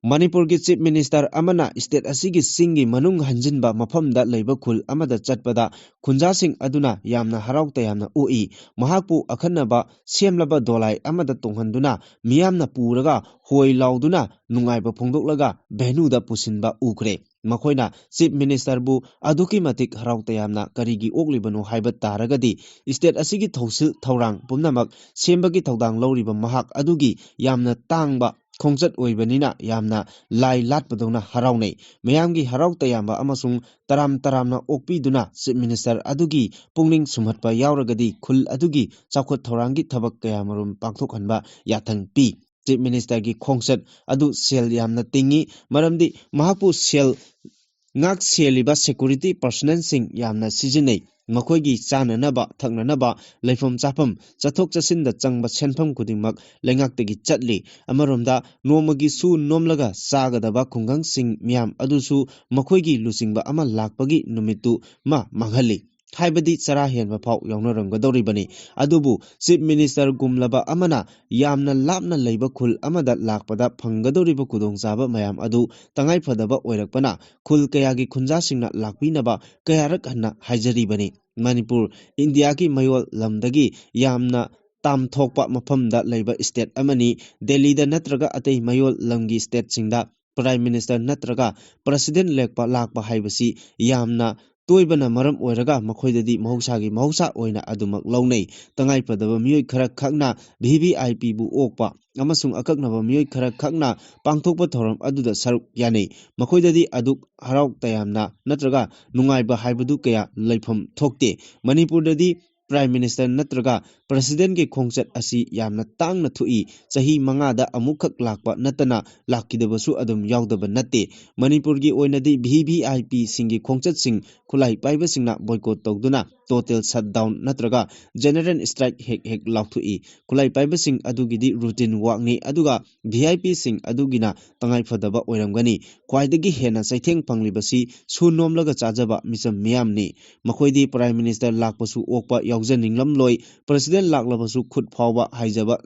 ꯃꯅꯤꯄꯨꯔꯒꯤ Chief Minister ꯑꯃꯅ state ꯑꯁꯤꯒꯤ ꯆꯤꯡꯒꯤ ꯃꯅꯨꯡ ꯍꯟꯖꯤꯟꯕ ꯃꯐꯝꯗ ꯂꯩꯕ ꯈꯨꯜ ꯑꯃꯗ ꯆꯠꯄꯗ ꯈꯨꯟꯖꯥꯁꯤꯡ ꯑꯗꯨꯅ ꯌꯥꯝꯅ ꯍꯔꯥꯎ ꯇꯌꯥꯝꯅ ꯑꯣꯛꯏ꯫ ꯃꯍꯥꯛꯄꯨ ꯑꯈꯟꯅꯕ ꯁꯦꯝꯂꯕ ꯗꯣꯂꯥꯏ ꯑꯃꯗ ꯇꯣꯡꯍꯟꯗꯨꯅ ꯃꯤꯌꯥꯝꯅ ꯄꯨꯔꯒ ꯍꯣꯏ ꯂꯥꯎꯗꯨꯅ ꯅꯨꯡꯉꯥꯏꯕ ꯐꯣꯡꯗꯣꯛꯂꯒ venue ꯗ ꯄꯨꯁꯤꯟꯕ ꯎꯈ꯭ꯔꯦ꯫ ꯃꯈꯣꯏꯅ Chief Minister ꯕꯨ ꯑꯗꯨꯛꯀꯤ ꯃꯇꯤꯛ ꯍꯔꯥꯎ ꯇꯌꯥꯝꯅ ꯀꯔꯤꯒꯤ ꯑꯣꯛꯂꯤꯕꯅꯣ ꯍꯥꯏꯕ ꯇꯥꯔꯒꯗꯤ, state ꯑꯁꯤꯒꯤ ꯊꯧꯁꯤꯜ ꯊꯧꯔꯥꯡ ꯄꯨꯝꯅꯃꯛ ꯁꯦꯝꯕꯒꯤ ꯊꯧꯗꯥꯡ ꯂꯧꯔꯤꯕ ꯃꯍꯥꯛ ꯑꯗꯨꯒꯤ ꯌꯥꯝꯅ ꯇꯥꯡꯕ ꯈꯣꯡꯆꯠ ꯑꯣꯏꯕꯅꯤꯅ ꯌꯥꯝꯅ ꯂꯥꯏ ꯂꯥꯠꯄꯗꯧꯅ ꯍꯔꯥꯎꯅꯩ꯫ ꯃꯌꯥꯝꯒꯤ ꯍꯔꯥꯎ ꯇꯌꯥꯝꯕ ꯑꯃꯁꯨꯡ ꯇꯔꯥꯝ ꯇꯔꯥꯝꯅ ꯑꯣꯛꯄꯤꯗꯨꯅ Chief Minister ꯑꯗꯨꯒꯤ ꯄꯨꯛꯅꯤꯡ ꯁꯨꯝꯍꯠꯄ ꯌꯥꯎꯔꯒꯗꯤ ꯈꯨꯜ ꯑꯗꯨꯒꯤ ꯆꯥꯎꯈꯠ ꯊꯧꯔꯥꯡꯒꯤ ꯊꯕꯛ ꯀꯌꯥꯃꯔꯨꯝ ꯄꯥꯡꯊꯣꯛꯍꯟꯕ ꯌꯥꯊꯪ ꯄꯤ꯫ Chief Minister ꯒꯤ ꯈꯣꯡꯆꯠ ꯑꯗꯨ ꯁꯦꯜ ꯌꯥꯝꯅ ꯇꯤꯡꯏ, ꯃꯔꯝꯗꯤ ꯃꯍꯥꯛꯄꯨ ꯁꯦꯜ ꯉꯥꯛ ꯁꯦꯜꯂꯤꯕ security personnel ꯁꯤꯡ ꯌꯥꯝꯅ ꯁꯤꯖꯤꯟꯅꯩ꯫ ꯃꯈꯣꯏꯒꯤ ꯆꯥꯅꯅꯕ, ꯊꯛꯅꯅꯕ, ꯂꯩꯐꯝ ꯆꯥꯐꯝ, ꯆꯠꯊꯣꯛ ꯆꯠꯁꯤꯟꯗ ꯆꯪꯕ ꯁꯦꯟꯐꯝ ꯈꯨꯗꯤꯡꯃꯛ ꯂꯩꯉꯥꯛꯇꯒꯤ ꯆꯠꯂꯤ꯫ ꯑꯃꯔꯣꯝꯗ ꯅꯣꯡꯃꯒꯤ ꯁꯨ ꯅꯣꯝꯂꯒ ꯆꯥꯒꯗꯕ ꯈꯨꯡꯒꯪꯁꯤꯡ ꯃꯤꯌꯥꯝ ꯑꯗꯨꯁꯨ ꯃꯈꯣꯏꯒꯤ ꯂꯨꯆꯤꯡꯕ ꯑꯃ ꯂꯥꯛꯄꯒꯤ ꯅꯨꯃꯤꯠꯇꯨ ꯃꯥ ꯃꯥꯡꯍꯜꯂꯤ꯫ ꯍꯥꯏꯕꯗꯤ ꯆꯔꯥ ꯍꯦꯟꯕ ꯐꯥꯎ ꯌꯥꯎꯅꯔꯝꯒꯗꯧꯔꯤꯕꯅꯤ꯫ ꯑꯗꯨꯕꯨ Chief Minister ꯒꯨꯝꯂꯕ ꯑꯃꯅ ꯌꯥꯝꯅ ꯂꯥꯞꯅ ꯂꯩꯕ ꯈꯨꯜ ꯑꯃꯗ ꯂꯥꯛꯄꯗ ꯐꯪꯒꯗꯧꯔꯤꯕ ꯈꯨꯗꯣꯡꯆꯥꯕ ꯃꯌꯥꯝ ꯑꯗꯨ ꯇꯉꯥꯏ ꯐꯗꯕ ꯑꯣꯏꯔꯛꯄꯅ ꯈꯨꯜ ꯀꯌꯥꯒꯤ ꯈꯨꯟꯖꯥꯁꯤꯡꯅ ꯂꯥꯛꯄꯤꯅꯕ ꯀꯌꯥꯔꯛ ꯍꯟꯅ ꯍꯥꯏꯖꯔꯤꯕꯅꯤ꯫ ꯃꯅꯤꯄꯨꯔ ꯏꯟꯗꯤꯌꯥꯒꯤ ꯃꯌꯣꯜ ꯂꯝꯗꯒꯤ ꯌꯥꯝꯅ ꯇꯥꯝꯊꯣꯛꯄ ꯃꯐꯝꯗ ꯂꯩꯕ state ꯑꯃꯅꯤ꯫ ꯗꯦꯜꯂꯤꯗ ꯅꯠꯇ꯭ꯔꯒ ꯑꯇꯩ ꯃꯌꯣꯜ ꯂꯝꯒꯤ state ꯁꯤꯡꯗ Prime Minister ꯅꯠꯇ꯭ꯔꯒ President ꯂꯦꯛꯄ ꯂꯥꯛꯄ ꯍꯥꯏꯕꯁꯤ ꯌꯥꯝꯅ ꯇꯣꯏꯕꯅ ꯃꯔꯝ ꯑꯣꯏꯔꯒ ꯃꯈꯣꯏꯗꯗꯤ ꯃꯍꯧꯁꯥꯒꯤ ꯃꯍꯧꯁꯥ ꯑꯣꯏꯅ ꯑꯗꯨꯃꯛ ꯂꯧꯅꯩ꯫ ꯇꯉꯥꯏꯐꯗꯕ ꯃꯤꯑꯣꯏ ꯈꯔ ꯈꯛꯅ ꯚꯤ ꯚꯤ ꯑꯥꯏ ꯄꯤ ꯕꯨ ꯑꯣꯛꯄ ꯑꯃꯁꯨꯡ ꯑꯀꯛꯅꯕ ꯃꯤꯑꯣꯏ ꯈꯔ ꯈꯛꯅ ꯄꯥꯡꯊꯣꯛꯄ ꯊꯧꯔꯝ ꯑꯗꯨꯗ ꯁꯔꯨꯛ ꯌꯥꯅꯩ꯫ ꯃꯈꯣꯏꯗꯗꯤ ꯑꯗꯨꯛ ꯍꯔꯥꯎ ꯇꯌꯥꯝꯅ ꯅꯠꯇ꯭ꯔꯒ ꯅꯨꯡꯉꯥꯏꯕ ꯍꯥꯏꯕꯗꯨ ꯀꯌꯥ ꯂꯩꯐꯝ ꯊꯣꯛꯇꯦ꯫ ꯃꯅꯤꯄꯨꯔꯗꯗꯤ Prime Minister ꯅꯠꯇ꯭ꯔꯒ President ꯀꯤ ꯈꯣꯡꯆꯠ ꯑꯁꯤ ꯌꯥꯝꯅ ꯇꯥꯡꯅ ꯊꯣꯛꯏ꯫ ꯆꯍꯤ ꯃꯉꯥꯗ ꯑꯃꯨꯛꯈꯛ ꯂꯥꯛꯄ ꯅꯠꯇꯅ ꯂꯥꯛꯈꯤꯗꯕꯁꯨ ꯑꯗꯨꯝ ꯌꯥꯎꯗꯕ ꯅꯠꯇꯦ꯫ ꯃꯅꯤꯄꯨꯔꯒꯤ ꯑꯣꯏꯅꯗꯤ ꯚꯤ ꯚꯤ ꯑꯥꯏ ꯄꯤ ꯁꯤꯡꯒꯤ ꯈꯣꯡꯆꯠꯁꯤꯡ ꯈꯨꯠꯂꯥꯏ ꯄꯥꯏꯕꯁꯤꯡꯅ boycott ꯇꯧꯗꯨꯅ total shutdown ꯅꯠꯇ꯭ꯔꯒ general strike ꯍꯦꯛ ꯍꯦꯛ ꯂꯥꯎꯊꯣꯛꯏ꯫ ꯈꯨꯠꯂꯥꯏ ꯄꯥꯏꯕꯁꯤꯡ ꯑꯗꯨꯒꯤꯗꯤ routine workꯅꯤ, ꯑꯗꯨꯒ V I Pꯁꯤꯡ ꯑꯗꯨꯒꯤꯅ ꯇꯉꯥꯏꯐꯗꯕ ꯑꯣꯏꯔꯝꯒꯅꯤ꯫ ꯈ꯭ꯋꯥꯏꯗꯒꯤ ꯍꯦꯟꯅ ꯆꯩꯊꯦꯡ ꯐꯪꯂꯤꯕꯁꯤ ꯁꯨ ꯅꯣꯝꯂꯒ ꯆꯥꯖꯕ ꯃꯤꯆꯝ ꯃꯤꯌꯥꯝꯅꯤ꯫ ꯃꯈꯣꯏꯗꯤ Prime Minister ꯂꯥꯛꯄꯁꯨ ꯑꯣꯛꯄ ꯌꯥꯎꯖꯅꯤꯡꯂꯝꯂꯣꯏ, President ꯂꯥꯛꯂꯕꯁꯨ ꯈꯨꯠ ꯐꯥꯎꯕ ꯍꯥꯏꯖꯕ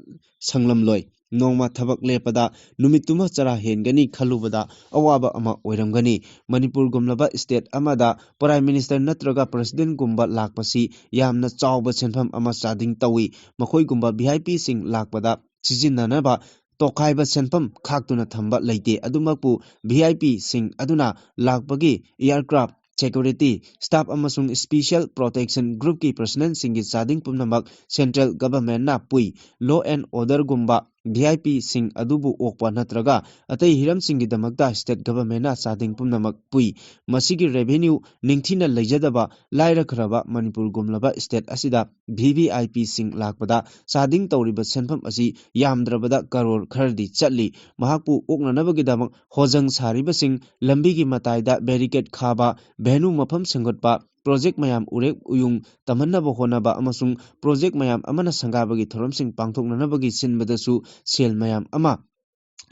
ꯁꯪꯂꯝꯂꯣꯏ꯫ ꯅꯣꯡꯃ ꯊꯕꯛ ꯂꯦꯞꯄꯗ ꯅꯨꯃꯤꯠꯇꯨꯃ ꯆꯔꯥ ꯍꯦꯟꯒꯅꯤ ꯈꯜꯂꯨꯕꯗ ꯑꯋꯥꯕ ꯑꯃ ꯑꯣꯏꯔꯝꯒꯅꯤ꯫ ꯃꯅꯤꯄꯨꯔꯒꯨꯝꯂꯕ state ꯑꯃꯗ Prime Minister ꯅꯠꯇ꯭ꯔꯒ Presidentꯒꯨꯝꯕ ꯂꯥꯛꯄꯁꯤ ꯌꯥꯝꯅ ꯆꯥꯎꯕ ꯁꯦꯟꯐꯝ ꯑꯃ ꯆꯥꯗꯤꯡ ꯇꯧꯏ꯫ ꯃꯈꯣꯏꯒꯨꯝꯕ V I Pꯁꯤꯡ ꯂꯥꯛꯄꯗ ꯁꯤꯖꯤꯟꯅꯅꯕ ꯇꯣꯈꯥꯏꯕ ꯁꯦꯟꯐꯝ ꯈꯥꯛꯇꯨꯅ ꯊꯝꯕ ꯂꯩꯇꯦ꯫ ꯑꯗꯨꯃꯛꯄꯨ V I Pꯁꯤꯡ ꯑꯗꯨꯅ ꯂꯥꯛꯄꯒꯤ aircraft, security, staff ꯑꯃꯁꯨꯡ special protection groupꯀꯤ personnelꯁꯤꯡꯒꯤ ꯆꯥꯗꯤꯡ ꯄꯨꯝꯅꯃꯛ central governmentꯅ ꯄꯨꯏ꯫ Law and orderꯒꯨꯝꯕ V I Pꯁꯤꯡ ꯑꯗꯨꯕꯨ ꯑꯣꯛꯄ ꯅꯠꯇ꯭ꯔꯒ ꯑꯇꯩ ꯍꯤꯔꯝꯁꯤꯡꯒꯤꯗꯃꯛꯇ state governmentꯅ ꯆꯥꯗꯤꯡ ꯄꯨꯝꯅꯃꯛ ꯄꯨꯏ꯫ ꯃꯁꯤꯒꯤ revenue ꯅꯤꯡꯊꯤꯅ ꯂꯩꯖꯗꯕ ꯂꯥꯏꯔꯈ꯭ꯔꯕ ꯃꯅꯤꯄꯨꯔꯒꯨꯝꯂꯕ state ꯑꯁꯤꯗ V V I Pꯁꯤꯡ ꯂꯥꯛꯄꯗ ꯆꯥꯗꯤꯡ ꯇꯧꯔꯤꯕ ꯁꯦꯟꯐꯝ ꯑꯁꯤ ꯌꯥꯝꯗ꯭ꯔꯕꯗ ꯀꯔꯣꯔ ꯈꯔꯗꯤ ꯆꯠꯂꯤ꯫ ꯃꯍꯥꯛꯄꯨ ꯑꯣꯛꯅꯅꯕꯒꯤꯗꯃꯛ ꯍꯣꯖꯪ ꯁꯥꯔꯤꯕꯁꯤꯡ, ꯂꯝꯕꯤꯒꯤ ꯃꯇꯥꯏꯗ barricade ꯈꯥꯕ, venue ꯃꯐꯝ ꯁꯦꯝꯒꯠꯄ, project ꯃꯌꯥꯝ ꯎꯔꯦꯛ ꯎꯌꯨꯡ ꯇꯝꯍꯟꯅꯕ ꯍꯣꯠꯅꯕ ꯑꯃꯁꯨꯡ project ꯃꯌꯥꯝ ꯑꯃꯅ ꯁꯪꯒꯥꯕꯒꯤ ꯊꯧꯔꯝꯁꯤꯡ ꯄꯥꯡꯊꯣꯛꯅꯅꯕꯒꯤ ꯁꯤꯟꯕꯗꯁꯨ ꯁꯦꯜ ꯃꯌꯥꯝ ꯑꯃ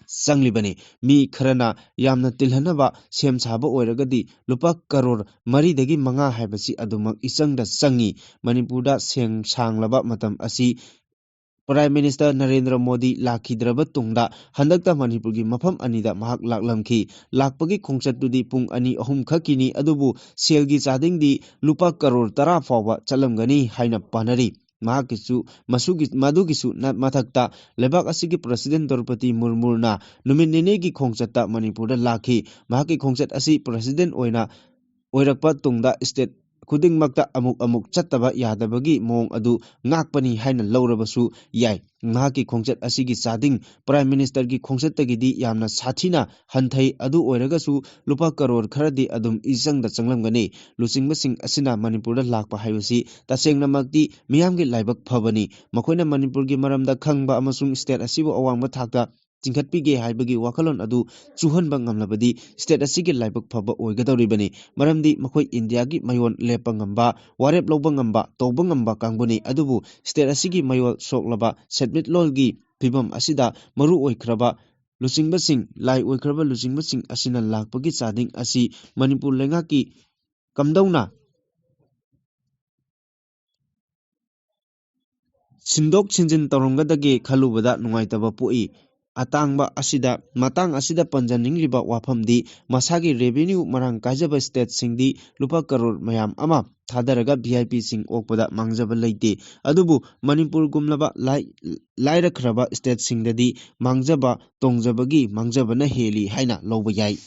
ꯆꯪꯂꯤꯕꯅꯤ꯫ ꯃꯤ ꯈꯔꯅ ꯌꯥꯝꯅ ꯇꯤꯜꯍꯟꯅꯕ ꯁꯦꯝ ꯁꯥꯕ ꯑꯣꯏꯔꯒꯗꯤ ꯂꯨꯄꯥ ꯀꯔꯣꯔ ꯃꯔꯤꯗꯒꯤ ꯃꯉꯥ ꯍꯥꯏꯕꯁꯤ ꯑꯗꯨꯃꯛ ꯏꯆꯪꯗ ꯆꯪꯏ꯫ ꯃꯅꯤꯄꯨꯔꯗ ꯁꯦꯡ ꯁꯥꯡꯂꯕ ꯃꯇꯝ ꯑꯁꯤ Prime Minister ꯅꯔꯦꯟꯗ꯭ꯔ ꯃꯣꯗꯤ ꯂꯥꯛꯈꯤꯗ꯭ꯔꯕ ꯇꯨꯡꯗ ꯍꯟꯗꯛꯇ ꯃꯅꯤꯄꯨꯔꯒꯤ ꯃꯐꯝ ꯑꯅꯤꯗ ꯃꯍꯥꯛ ꯂꯥꯛꯂꯝꯈꯤ꯫ ꯂꯥꯛꯄꯒꯤ ꯈꯣꯡꯆꯠꯇꯨꯗꯤ ꯄꯨꯡ ꯑꯅꯤ ꯑꯍꯨꯝ ꯈꯛꯀꯤꯅꯤ, ꯑꯗꯨꯕꯨ ꯁꯦꯜꯒꯤ ꯆꯥꯗꯤꯡꯗꯤ ꯂꯨꯄꯥ ꯀꯔꯣꯔ ꯇꯔꯥ ꯐꯥꯎꯕ ꯆꯠꯂꯝꯒꯅꯤ ꯍꯥꯏꯅ ꯄꯥꯅꯔꯤ꯫ ꯃꯍꯥꯛꯀꯤꯁꯨ ꯃꯁꯨꯒꯤ-, ꯃꯗꯨꯒꯤꯁꯨ ꯅ-, ꯃꯊꯛꯇ ꯂꯩꯕꯥꯛ ꯑꯁꯤꯒꯤ President ꯗ꯭ꯔꯧꯄꯗꯤ ꯃꯨꯔꯃꯨꯅ ꯅꯨꯃꯤꯠ ꯅꯤꯅꯤꯒꯤ ꯈꯣꯡꯆꯠꯇ ꯃꯅꯤꯄꯨꯔꯗ ꯂꯥꯛꯈꯤ꯫ ꯃꯍꯥꯛꯀꯤ ꯈꯣꯡꯆꯠ ꯑꯁꯤ President ꯑꯣꯏꯅ ꯑꯣꯏꯔꯛꯄ ꯇꯨꯡꯗ state ꯈꯨꯗꯤꯡꯃꯛꯇ ꯑꯃꯨꯛ ꯑꯃꯨꯛ ꯆꯠꯇꯕ ꯌꯥꯗꯕꯒꯤ ꯃꯑꯣꯡ ꯑꯗꯨ ꯉꯥꯛꯄꯅꯤ ꯍꯥꯏꯅ ꯂꯧꯔꯕꯁꯨ ꯌꯥꯏ꯫ ꯃꯍꯥꯛꯀꯤ ꯈꯣꯡꯆꯠ ꯑꯁꯤꯒꯤ ꯆꯥꯗꯤꯡ Prime Ministerꯒꯤ ꯈꯣꯡꯆꯠꯇꯒꯤꯗꯤ ꯌꯥꯝꯅ ꯁꯥꯊꯤꯅ ꯍꯟꯊꯩ꯫ ꯑꯗꯨ ꯑꯣꯏꯔꯒꯁꯨ ꯂꯨꯄꯥ ꯀꯔꯣꯔ ꯈꯔꯗꯤ ꯑꯗꯨꯝ ꯏꯆꯪꯗ ꯆꯪꯂꯝꯒꯅꯤ꯫ ꯂꯨꯆꯤꯡꯕꯁꯤꯡ ꯑꯁꯤꯅ ꯃꯅꯤꯄꯨꯔꯗ ꯂꯥꯛꯄ ꯍꯥꯏꯕꯁꯤ ꯇꯁꯦꯡꯅꯃꯛꯇꯤ ꯃꯤꯌꯥꯝꯒꯤ ꯂꯥꯏꯕꯛ ꯐꯕꯅꯤ꯫ ꯃꯈꯣꯏꯅ ꯃꯅꯤꯄꯨꯔꯒꯤ ꯃꯔꯝꯗ ꯈꯪꯕ ꯑꯃꯁꯨꯡ state ꯑꯁꯤꯕꯨ ꯑꯋꯥꯡꯕ ꯊꯥꯛꯇ ꯆꯤꯡꯈꯠꯄꯤꯒꯦ ꯍꯥꯏꯕꯒꯤ ꯋꯥꯈꯜꯂꯣꯟ ꯑꯗꯨ ꯆꯨꯍꯟꯕ ꯉꯝꯂꯕꯗꯤ state ꯑꯁꯤꯒꯤ ꯂꯥꯏꯕꯛ ꯐꯕ ꯑꯣꯏꯒꯗꯧꯔꯤꯕꯅꯤ꯫ ꯃꯔꯝꯗꯤ ꯃꯈꯣꯏ ꯏꯟꯗꯤꯌꯥꯒꯤ ꯃꯌꯣꯟ ꯂꯦꯞꯄ ꯉꯝꯕ, ꯋꯥꯔꯦꯞ ꯂꯧꯕ ꯉꯝꯕ, ꯇꯧꯕ ꯉꯝꯕ ꯀꯥꯡꯕꯨꯅꯤ꯫ ꯑꯗꯨꯕꯨ state ꯑꯁꯤꯒꯤ ꯃꯌꯣꯜ ꯁꯣꯛꯂꯕ ꯁꯦꯟꯃꯤꯠꯂꯣꯟꯒꯤ ꯐꯤꯕꯝ ꯑꯁꯤꯗ ꯃꯔꯨ ꯑꯣꯏꯈ꯭ꯔꯕ ꯂꯨꯆꯤꯡꯕꯁꯤꯡ, ꯂꯥꯏ ꯑꯣꯏꯈ꯭ꯔꯕ ꯂꯨꯆꯤꯡꯕꯁꯤꯡ ꯑꯁꯤꯅ ꯂꯥꯛꯄꯒꯤ ꯆꯥꯗꯤꯡ ꯑꯁꯤ ꯃꯅꯤꯄꯨꯔ ꯂꯩꯉꯥꯛꯀꯤ ꯀꯝꯗꯧꯅ ꯁꯤꯟꯗꯣꯛ ꯁꯤꯟꯖꯤꯟ ꯇꯧꯔꯝꯒꯗꯒꯦ ꯈꯜꯂꯨꯕꯗ ꯅꯨꯡꯉꯥꯏꯇꯕ ꯄꯣꯛꯏ꯫ ꯑꯇꯥꯡꯕ ꯑꯁꯤꯗ, ꯃꯇꯥꯡ ꯑꯁꯤꯗ ꯄꯟꯖꯅꯤꯡꯂꯤꯕ ꯋꯥꯐꯝꯗꯤ ꯃꯁꯥꯒꯤ revenue ꯃꯔꯥꯡ ꯀꯥꯏꯖꯕ stateꯁꯤꯡꯗꯤ ꯂꯨꯄꯥ ꯀꯔꯣꯔ ꯃꯌꯥꯝ ꯑꯃ ꯊꯥꯗꯔꯒ V I Pꯁꯤꯡ ꯑꯣꯛꯄꯗ ꯃꯥꯡꯖꯕ ꯂꯩꯇꯦ꯫ ꯑꯗꯨꯕꯨ ꯃꯅꯤꯄꯨꯔꯒꯨꯝꯂꯕ ꯂꯥꯏ-, ꯂꯥꯏꯔꯈ꯭ꯔꯕ stateꯁꯤꯡꯗꯗꯤ ꯃꯥꯡꯖꯕ, ꯇꯣꯡꯖꯕꯒꯤ ꯃꯥꯡꯖꯕꯅ ꯍꯦꯜꯂꯤ ꯍꯥꯏꯅ ꯂꯧꯕ ꯌꯥꯏ꯫